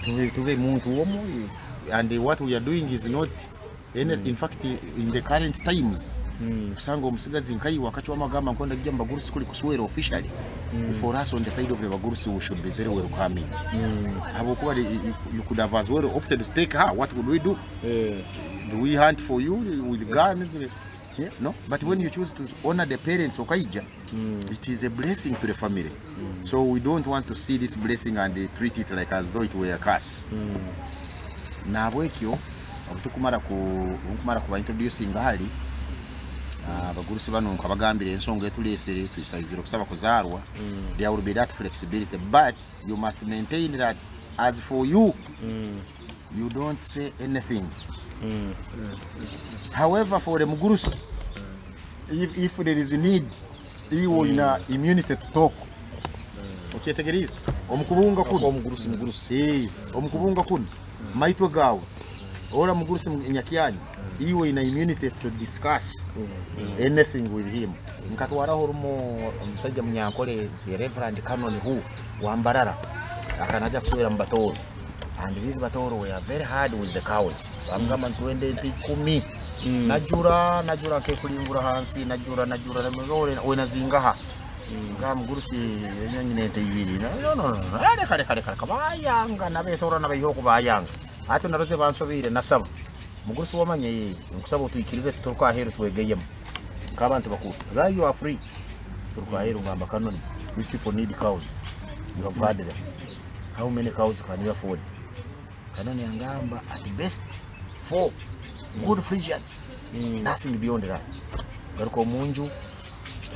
Tube muntu omu, and what we are doing is not any, in fact in the current times kusanga omusigazi nkayi wakati wamagamba nkonda gya mbagurusi kuli kuswera officially. For us on the side of the bagurusi, we should be very welcoming. Habwokuba you could have as well opted to take her. What would we do? Do we hunt for you with guns? Yeah, no. But when you choose to honor the parents okaija, it is a blessing to the family. So we don't want to see this blessing and treat it like as though it were a curse. Nabwekyo obutukumara kuba introducing hali abagurusi bano nkabagambira ensonga etulesere tuisayizire okusaba kuzaarwa. There will be that flexibility, but you must maintain that as for you, you don't say anything. However, for the mugurusi, if there is a need, he will ina immunity to talk. Okyetegereza omukubunga kuno Omugurusi mugurusi. Omukubunga kuno maitwe gawe ora mugurusi nyakyanyu iwe ina immunity to discuss anything with him. Nkatwaraho orumo omusajja munyankole the Reverend Canon who wambarara akanaja kuswera mu Batoro, and these Batoro were very hard with the cows. Bamugamba ntuwende ensi 10 najura nkekulingura hansi najura wenazingaha nga mugurusi enyonyi nente ibiri no reka bayanga nabetora nabayiho kubayanga ate naroze bansobire nasaba mugurusi wamanye nkusaba otwikirize tuturuka aheru twegeyemu nk'abantu bakuru right, you are free tuturuka aheru ngamba kanoni these people need cows, you have had them, how many cows can you afford? Kanoni angamba at best 4 good Frisian, nothing beyond that. Garuka omunju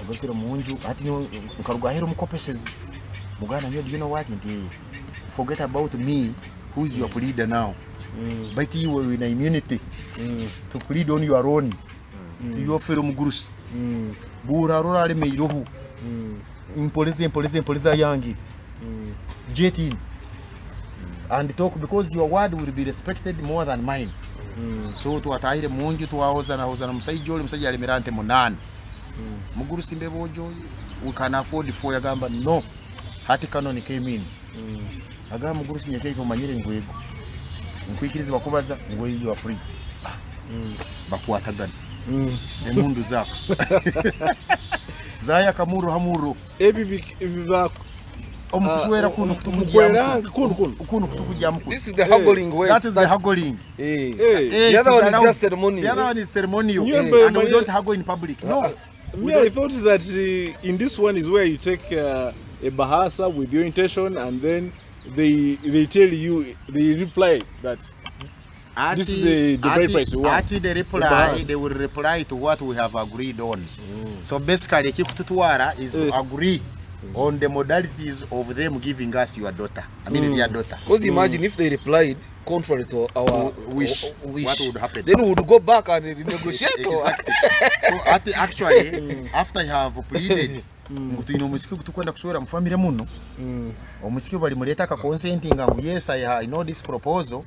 agarukira munju ati nkaruga aheru mukopesezi mugana nyo, do you know what, nti forget about me who is your leader now. But you were in immunity to plead on your own to your fellow mugurusi. Bura rora alemeirohu mpoleze yangi jet in and talk because your word will be respected more than mine. So twatahire munju twahoza na musajja oli musajja alemera nte 8 mugurusi mbebojo we can afford 4 yagamba no hati kanoni came in agamba mugurusi nyekye omanyire ngwego nkwikiriza bakubaza ngo you are free. Bakwatagana emundu zako zaya kamuru hamuru ebi biba omukuswera kuno kutukujya This is the haggling way. That is the haggling. The other one is just ceremonial. The other one is ceremonial. And we don't haggle in public. No. Me, I thought that in this one is where you take a bahasa with your intention, and then they tell you, they reply that this is the bride price you want. At the reply, they will reply to what we have agreed on. So basically, Chikututwara is to agree on the modalities of them giving us your daughter. I mean, their daughter. Because imagine if they replied contrary to our wish, what would happen? Then we would go back and renegotiate. Exactly. So actually, after I have pleaded, Ngu twine omusiki tukwenda kuswera mu family muno. Omusiki bali muleta aka consenting ngu yes, I know this proposal.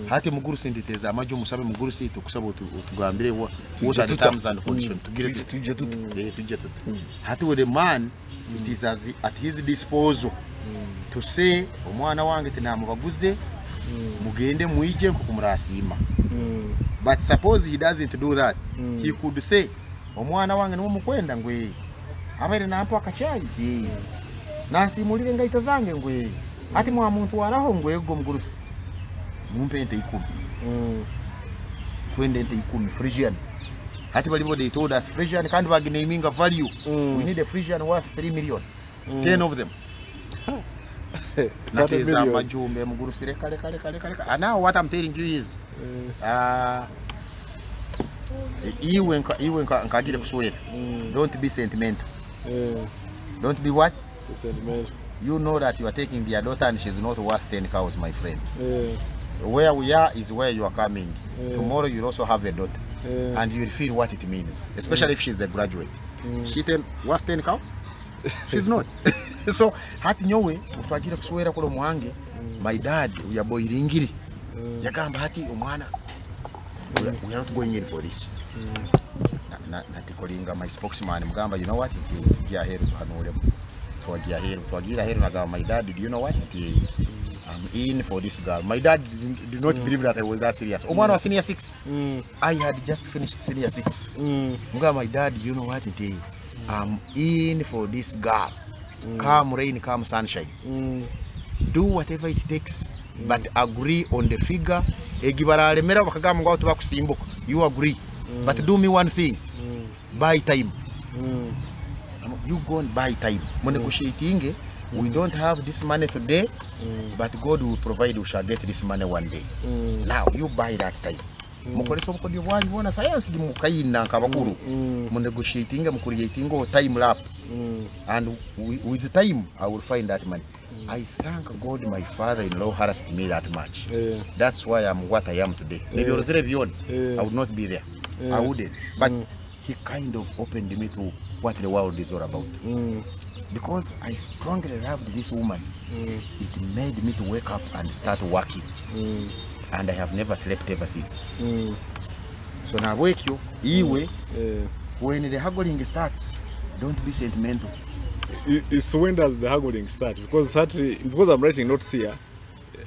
Hati mugurusi nditeza amaju musabe mugurusi tukusaba otugambire what are the terms and conditions. Tugire tujye tuta. Tujye tuta. Hati with the man it is as at his disposal to say omwana wange tinamubaguze mugende muije nkukumurasima. But suppose he doesn't do that. He could say omwana wange niwo mukwenda ngwe abaire nampa akachayi nansimulire ngaito zange ngwe ati mwa muntu waraho ngwe go mugurusi mumpe ente 10 kwenda ente 10 Frisian. Hati balibo they told us Frisian kandi bagineminga value. We need a Frisian worth 3 million. 10 of them. Nateza amajumbe mugurusi reka reka reka reka. And now what I'm telling you is iwe nkagire kuswera. Don't be sentimental. Don't be what? Sentimental. You know that you are taking their daughter and she's not worth 10 cows, my friend. Where we are is where you are coming. Tomorrow you'll also have a daughter. And you'll feel what it means, especially if she's a graduate. She worth 10 cows? She's not. So hati nyowe utwagira kuswera kulo muhange. My dad uyaboyiringiri. Yagamba hati omwana we are not going in for this. Natikolinga my spokesman mugamba, you know what, tujya heru tuhanuremo. Twagira heru nagamba my dad, do you know what, I'm in for this girl. My dad did not believe that I was that serious. Omwana wa senior 6. I had just finished senior 6. Mugamba my dad, you know what, I'm in for this girl. Come rain, come sunshine. Do whatever it takes, but agree on the figure. Egibararemera bakagamba ngo tubakusimbuka. You agree. But do me one thing. Buy time. You go and buy time. Negotiating. We don't have this money today, but God will provide. We shall get this money one day. Now you buy that time. Mukoresha obukodyo bwanyu bona science gimukayina nkabakuru. Munegotiating, mucreating time lap. And with the time I will find that money. I thank God my father-in-law harassed me that much. That's why I'm what I am today. Maybe beyond, I would not be there. I wouldn't. But he kind of opened me to what the world is all about. Because I strongly loved this woman, it made me to wake up and start working. And I have never slept ever since. So now wake you, iwe, when the haggling starts, don't be sentimental. So when does the haggling start? Because because I'm writing notes here.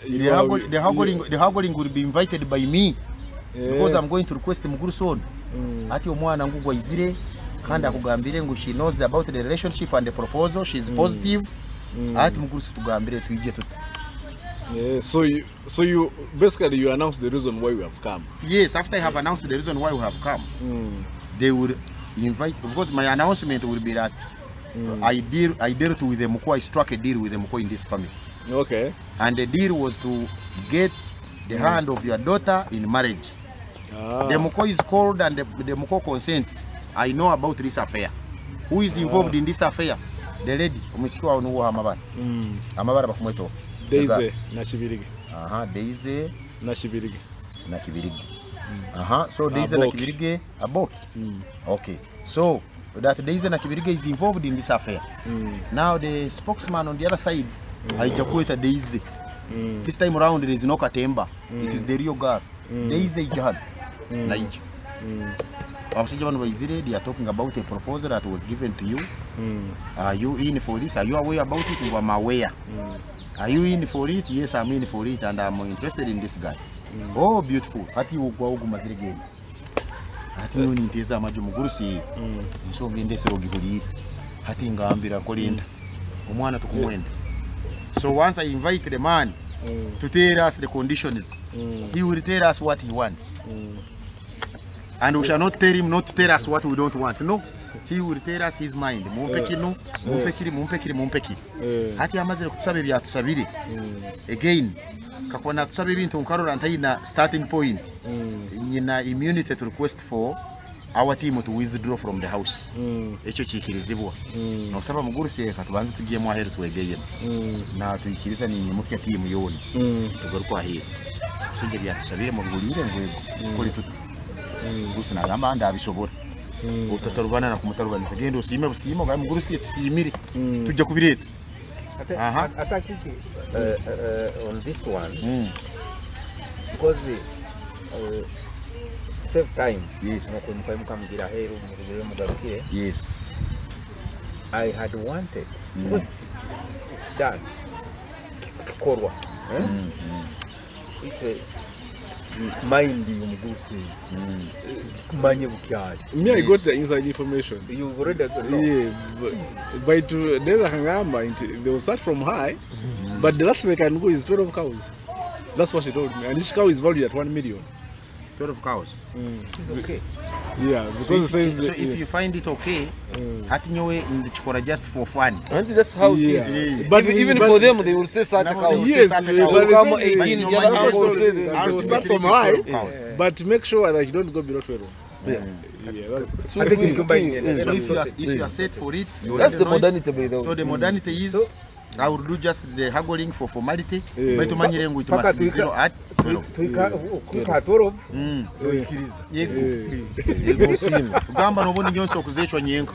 The haggling will be invited by me. Because I'm going to request Mugurusi. Ati omwana ngugwa izire kandi akugambire ngu she knows about the relationship and the proposal, she's positive. Ati Mugurusi tugambire tuije tuta. Yeah, so you basically you announce the reason why we have come. Yes, after I have announced the reason why we have come, they will invite, because my announcement will be that I dealt with the Mukwa, I struck a deal with the Mukwa in this family. Okay. And the deal was to get the hand of your daughter in marriage. Ah. The Mukwa is called and the Mukwa consents. I know about this affair. Who is involved in this affair? The lady. Omusikiwa onuwa amabara. Amabara bakumweto. Daisy Nakibirige. Aha, Daisy Nakibirige. Nakibirige. Aha, so Daisy Nakibirige Aboki. Okay. So that Daisy Nakibirige is involved in this affair. Now the spokesman on the other side, Haijakueta Daisy. This time around there is no Katemba. It is the real girl. Daisy Jahan. Naija. They are talking about a proposal that was given to you. Are you in for this? Are you aware about it? I'm aware. Are you in for it? Yes, I'm in for it, and I'm interested in this guy. Oh, beautiful. Ati ugwa ugumazire genda. Ati ninteza amaju mugurusi. Nsonga endesero gihulire. Hati ngambira kolinda. Omwana tukumwenda. So once I invite the man to tell us the conditions, he will tell us what he wants. And we shall not tell him not to tell us what we don't want. No. He will tell us his mind. Mumpe kino, mumpe kiri, mumpe kiri, mumpe kiri. Hati amazire kutusaba ebyatusabire. Again, kakwana tusaba ebintu nkarora ntayina starting point. Nyina immunity to request for our team to withdraw from the house. Ekyo kikirizibwa. Nosaba mugurusi reka tubanze tugiyemu aheru twegeyemu. Na tuyikiriza ni nyimuke team yona. Tugaruka aheru. So ibyo byatusabire mu bihurire ngwego. Kuri tuti. Gusa nagamba ndabishobora. Utatarubana na kumutarubaniza genda osiime busiime ogambe mugurusi tusiimire tujja kubireeta. Atakiki on this one because save time. Yes. Mukamugira heru mugire mugarukire. Yes. I had wanted because it's done. Kikorwa. It's mind umugusi. Manye bukyali. Me, I got the inside information. You already know. Yeah, but there's a hangamba. They will start from high, but the last they can go is 12 cows. That's what she told me. And each cow is valued at 1 million. 12 cows. It's okay. Yeah, because so it says so if you find it okay, hati nyowe ndichikora just for fun. I think that's how it is. Yeah. But even for them, they will say 30 cows. Yes, but they say 18, the other uncle will say they will start from high, but make sure that you don't go below 12. Yeah. Yeah. So I think you combine. So if you are set for it, you that's the modernity, by the way. So the modernity is, I will do just the haggling for formality. But tumanyire ngu it must be 0 at 12. Tuika 12. Noikiriza. Yego. Ugamba nobundi nyonso okuzecwa nyenka.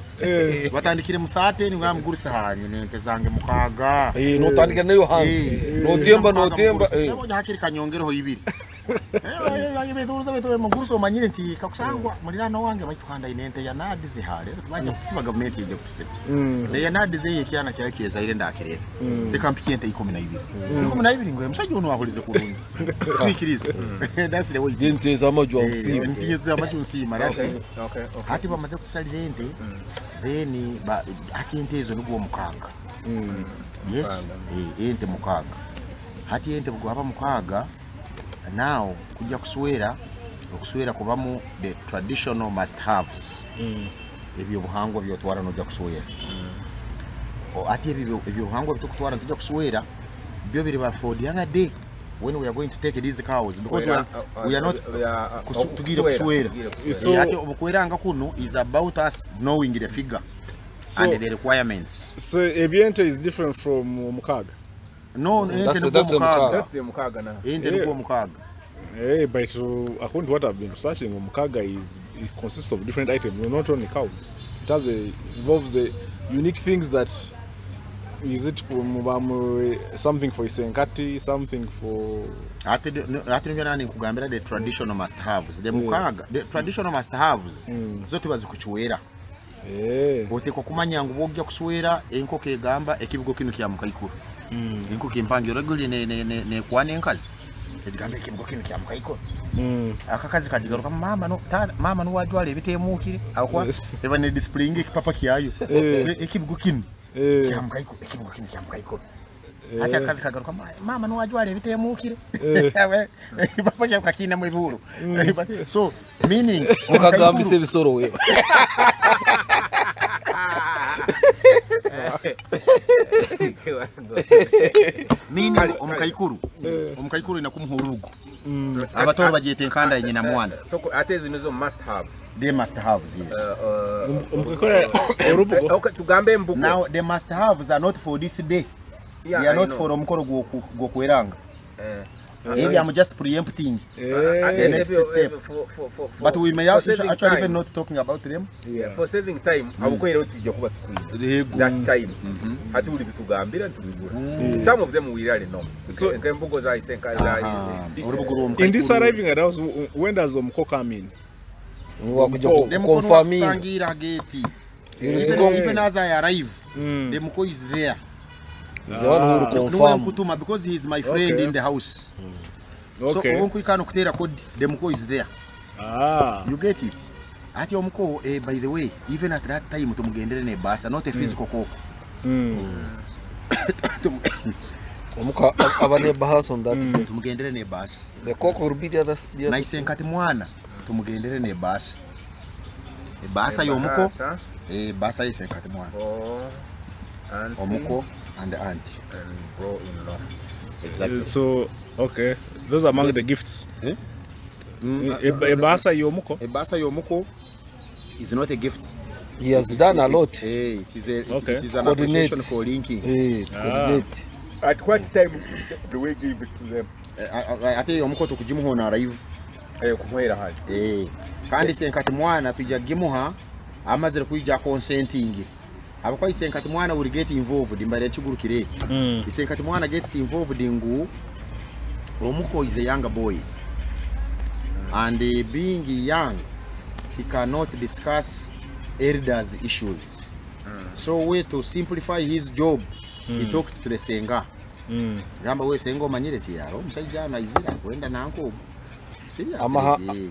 Batandikire mu 30 ni ngamugurisa hanye nente zange mukaga. Notandikira nayo hansi. Notemba notemba. Nabonye hakiri kanyongereho ibiri. Beturuza mugurusa omanyire nti kakusangwa mulirano wange baitukanda inente ya nadize hale. Bajja kusiba government ije kusiba. Ne nadize yekyana kyakeza ile ndakireta. Reka mpiye ente 12. 12 ngo musajja ono ahulize kurungi. Twikirize. That's the way. Ente z'amaju nsiima. Ente z'amaju nsiima. Okay. Hati bamaze kusalira ente then hati ente ezo nigwo mukaaga. Yes, ente mukaaga. Hati ente bugwaba mukaaga. Now kujja kuswera okuswera kubamu the traditional must haves. Ebyo buhangwa byotwara nojja kuswera. Ati ebyo buhangwa bitukutwara tujja kuswera byo biri ba for the other day when we are going to take these cows because we are not tugira kuswera. So ati obukweranga kuno is about us knowing the figure and the requirements. So ebyente is different from mukaga. No, that's the mukaga. That's the mukaga now. Ente niko mukaga. Hey, but according to what I've been researching, mukaga is it consists of different items, not only cows. It has involves a unique things that is it something for isenkati, something for ati nani kugambira the traditional must haves. The mukaga, the traditional must haves. Zote bazikuchwera. Otekwa kumanya ngu bwojja kuswera enkoko egamba ekibugo kino kya mukaikuru. Enkoko empangi regularly ne kwana enkazi ekigambo ekibugo kino kya mukaikuru. Akakazi kadigaruka mama no mama no wajwala ebiteemukire akwa eba ne displaying ekipapa kyayo ekibugo kino kya mukaikuru ekibugo kino kya mukaikuru. Ati akazi kagaruka mama no wajwala ebiteemukire ekipapa kyayo kakina mu bihuru. So meaning mukagambise ebisoro we. Meaning omukaikuru omukaikuru inakumuhurugu abatoro bagyeta enkanda nyina mwana. So ate zino zo must haves. They must haves, yes. Omukakora orubugo. Okay, tugambe embugo. Now the must haves are not for this day. Yeah, they are not for omukoro gwokweranga. Maybe I'm just preempting the next step. But we may actually even not talking about them. Yeah. For saving time, abukwera tujja kuba tukwira. That time. Hatuli bitugambira ntubigura. Some of them we really know. So embugo za isenka za in this arriving at house, when does omukko come in? Wakuja confirming. Even as I arrive, the mukko is there. He's the one who will confirm. Because he is my friend in the house. Okay. So the mukko is there. You get it? Ati omuko, by the way, even at that time tumugendere ne basa, not a physical koko. Omuko abane bahasa on that. Tumugendere ne basa. The koko will be the other. Na isenkati mwana tumugendere ne basa. Basa yomuko. Basa isenkati mwana. Omuko and the auntie and bro-in-law. Exactly. So okay, those are among the gifts. Ebasa yomuko. Ebasa yomuko is not a gift. He has done a lot. It is a it is an appreciation for linking. Coordinate. At what time do we give it to them? Ate yomuko tukujimuho na arrive. Kumuhera hali. Kandi senkati mwana tujja gimuha Amazire kwija consenting. Abakwa isenkati mwana will get involved mbere ekigurukire eki. Isenkati mwana gets involved ngu omuko is a younger boy. And being young, he cannot discuss elders issues. So we to simplify his job, he talked to the senga. Gamba we senga omanyire ti yaro omusajja anaizira kwenda nanko.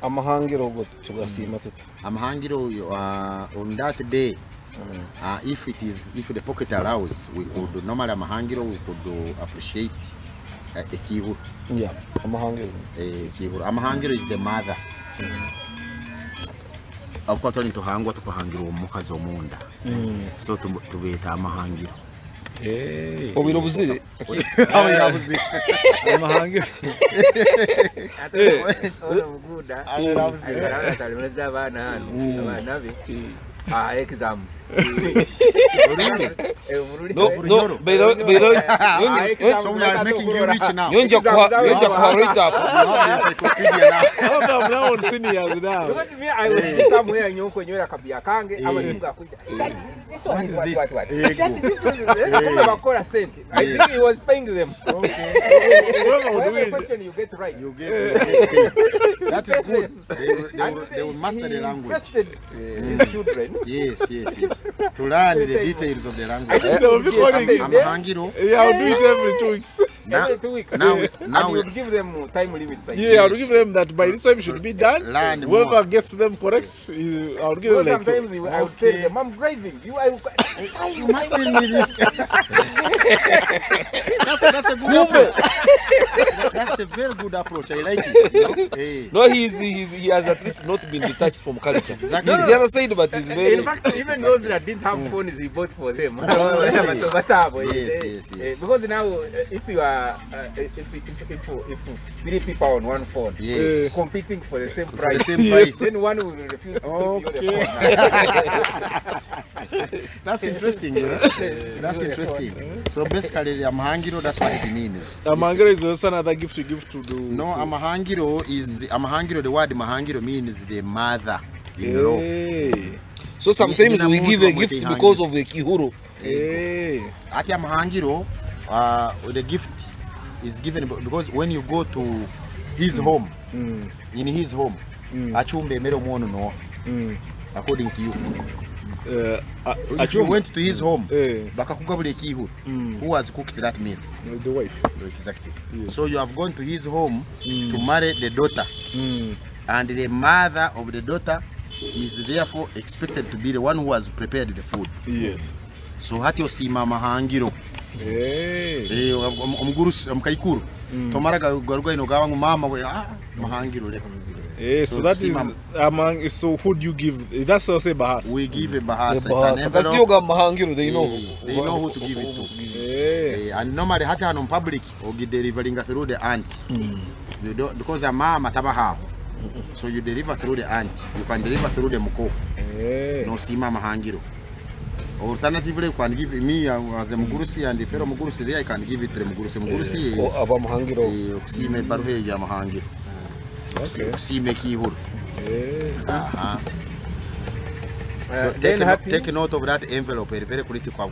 Amahangiro go tugasima tuti. Amahangiro on that day, if it is, if the pocket allows, we could normally amahangiro we could appreciate ekihuru. Yeah, amahangiro. Ekihuru. Amahangiro is the mother. Abuko twali ntuhangwa tukahangira omukazi omunda. So tubeta amahangiro. Hey. Obiro buzire. Obiro buzire. Amahangiro. Ono muguda. Obiro buzire. Atalimeza abana hano. Abana be. Exams. No, by the way, so we are making you rich now. Yonja kwa right up. I'm now on seniors now. Because me, I was somewhere nyoko nywera kabia kange abasimu gakuja. This one is this. What? This one is this. I think he was paying them. Okay. Every question you get right. You get paid. That is good. They will master the language. Trusted his children. Yes, yes, yes. To learn the details of the language. Amahangiro. Yeah, I'll do it every 2 weeks. Now, every 2 weeks. Now and you give them time limits. Yeah, I'll give them that by this time should be done. Learn Whoever more. Gets them correct, I'll give them like. Sometimes I would tell them, I'm driving. You, you must tell me this. That's a good approach. That's a very good approach. I like it. You know? Hey. No, he has at least not been detached from culture. Exactly. He's the other side, but he's very. In fact, even those that didn't have phones, he bought for them. Yes, yes, yes. Because now, if you are, if 3 people on one phone, yes, competing for the same price, then one will refuse to give you the phone. That's interesting. You know? That's interesting. So basically, amahangiro, that's what it means. Amahangiro is also another gift you give to the. No, amahangiro is amahangiro. The word mahangiro means the mother in law. Hey. So sometimes we give a gift because of the kihuru. Hey. Ati amahangiro, the gift is given because when you go to his home, in his home, achumbe emere omwono no. According to you. If you went to his home, bakakugabula ekihuru, who has cooked that meal? The wife. Exactly. Yes. So you have gone to his home to marry the daughter, and the mother of the daughter is therefore expected to be the one who has prepared the food. Yes. So hati osima amahangiro. Hey. Omgurusi omkaikuru. Tomara garuga ino gawa mama we mahangiro le. So that is among. So who do you give? That's also a bahasa. We give a bahasa. Mahangiro, they know. They know who to give it to. And normally hati on public or delivering through the aunt. You don't, because a mama tabaha. So you deliver through the aunt. You can deliver through the muko. No sima mahangiro. Alternatively, you can give me as a mugurusi and the fellow mugurusi there. I can give it to the mugurusi. Mugurusi. Aba mahangiro. Kusime baruhe ya mahangiro. Okay. Kusime kihuru. So take note of that envelope. Very very critical.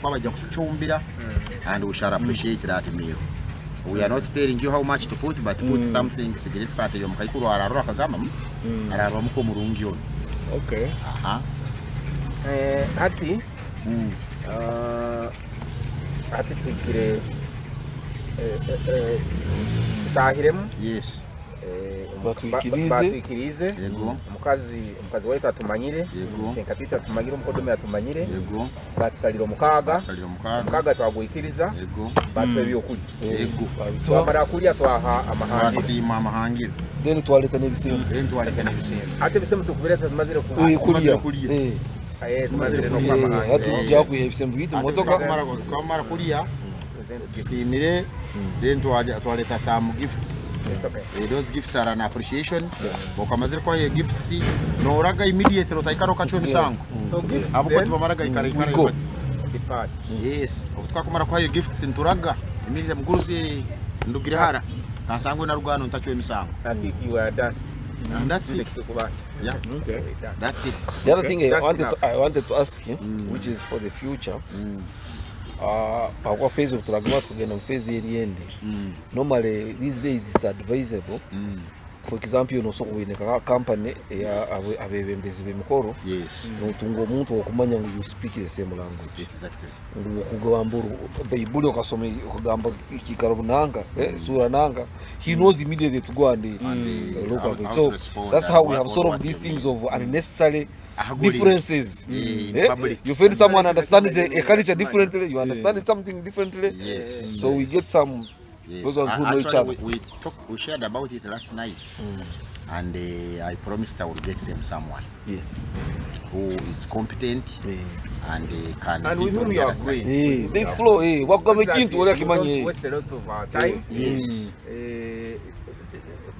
And we shall appreciate that meal. We are not telling you how much to put, but put something significant. Okay. Hati. Hati twigire tutahiremu. Yes. Batwikirize. Yego. Omukazi waitu atumanyire. Yego. Senkatwitu atumanyire, omukodomi atumanyire. Yego. Batusalira omukaga. Batusalira omukaga. Omukaga twagwikiriza. Yego. Batuha ebyokurya. Yego. Twamara kurya twaha amahangiro. Twasiima amahangiro. Then twaleta n'ebisembo. Then twaleta n'ebisembo. Ate ebisembo tukubireta tumazire kurya. Kurya. Tumazire n'okuha amahangiro. Hati tujya kwiha ebisembo bitu motoka. Twamara kurya tusiimire, then twaleta some gifts. It's okay. Those gifts are an appreciation. Okamazire kwa gifts no raga immediately otaikaro kachwe misango. So gifts abuko tubamaraga ikara ikara. Depart. Yes. Twakumara kwa gifts nturaga immediately mugurusi ndugira hara. Kansangwe na rugano ntachwe misango. I think you are done. And that's it. Yeah. Okay. That's it. The other thing That's I wanted to ask him, which is for the future, akwa phase turaguma tukagenda mu phase yeriendi. Normally these days it's advisable. For example, nosobola kuboneka company eya abebembezi b'emikoro. Yes. Notunga omuntu okumanya ngu you speak the same language. Exactly. Ngu okugamba Baibuli okasoma okugamba ekikaro bunanga, sura nanga, he knows immediately to go and look at it. How So to respond that's and how we have what solved you these things mean. of unnecessary Haggling. differences. In Eh? public. You find someone understands a culture differently, you understand it something differently. Yes. So we get some Yes. those ones who know each Actually, other. we shared about it last night, and I promised I would get them someone Yes. who is competent and can And sit with on whom the you other side. agree. Eh, they flow. Eh, wakugamba So that ekintu you oli don't akimanye. waste a lot of our time. Yes.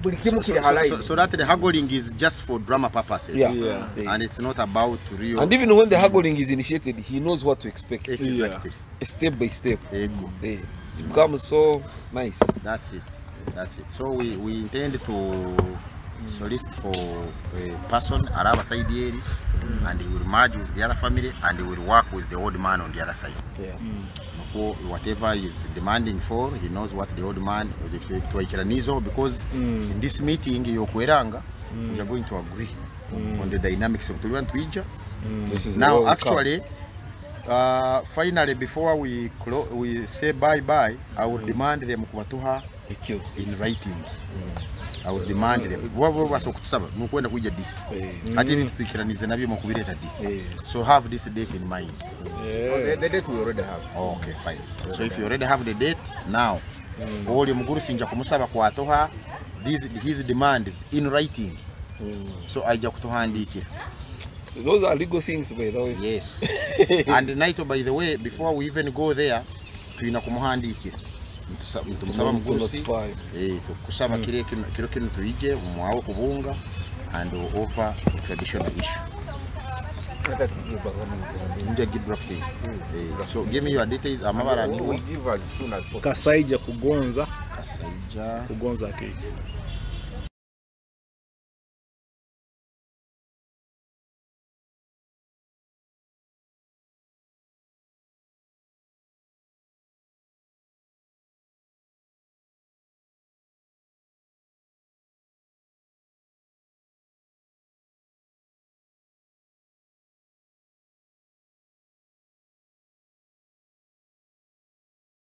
Buli kimu So, kiri so, halai. so that the haggling is just for drama purposes. Yeah. Yeah. Eh. And it's not about real. And even when the haggling is initiated, he knows what to expect. Exactly. Step by step. Ego. Eh, it becomes so nice. That's it. That's it. So we intend to solicit for a person araba side eri, and he will merge with the other family and he will work with the old man on the other side. Yeah. Nuko whatever he is demanding for, he knows what the old man twaikaranizo, because in this meeting yokweranga we are going to agree on the dynamics of tuliwa twija. This is the way Now we come. Actually, finally, before we say bye bye, I will demand them kubatuha Ekyo. In writing. I will demand them bo basobola kutusaba nukwenda kwijja ddi Eh, ate ebintu twikiranize nabyo mukubireeta ddi. Eh. So have this date in mind. The date we already have. Okay, fine. So if you already have the date now, oli omugurusi nja kumusaba kwatoha these his demands in writing, so ajja kutuhandiikira. Those are legal things, by the way. Yes, and naito, by the way, before we even go there, tulina kumuhandiikira. Ntumusaba mugurusi. Notify. Eh, tukusaba kiro kino, kiro kino tuyije mwawe kubunga and over a traditional issue. Nja give drafting. Eh, so give me your details, amabara We niwo give as soon as possible. Kasaija Kugonza. Kasaija Kugonza Keke.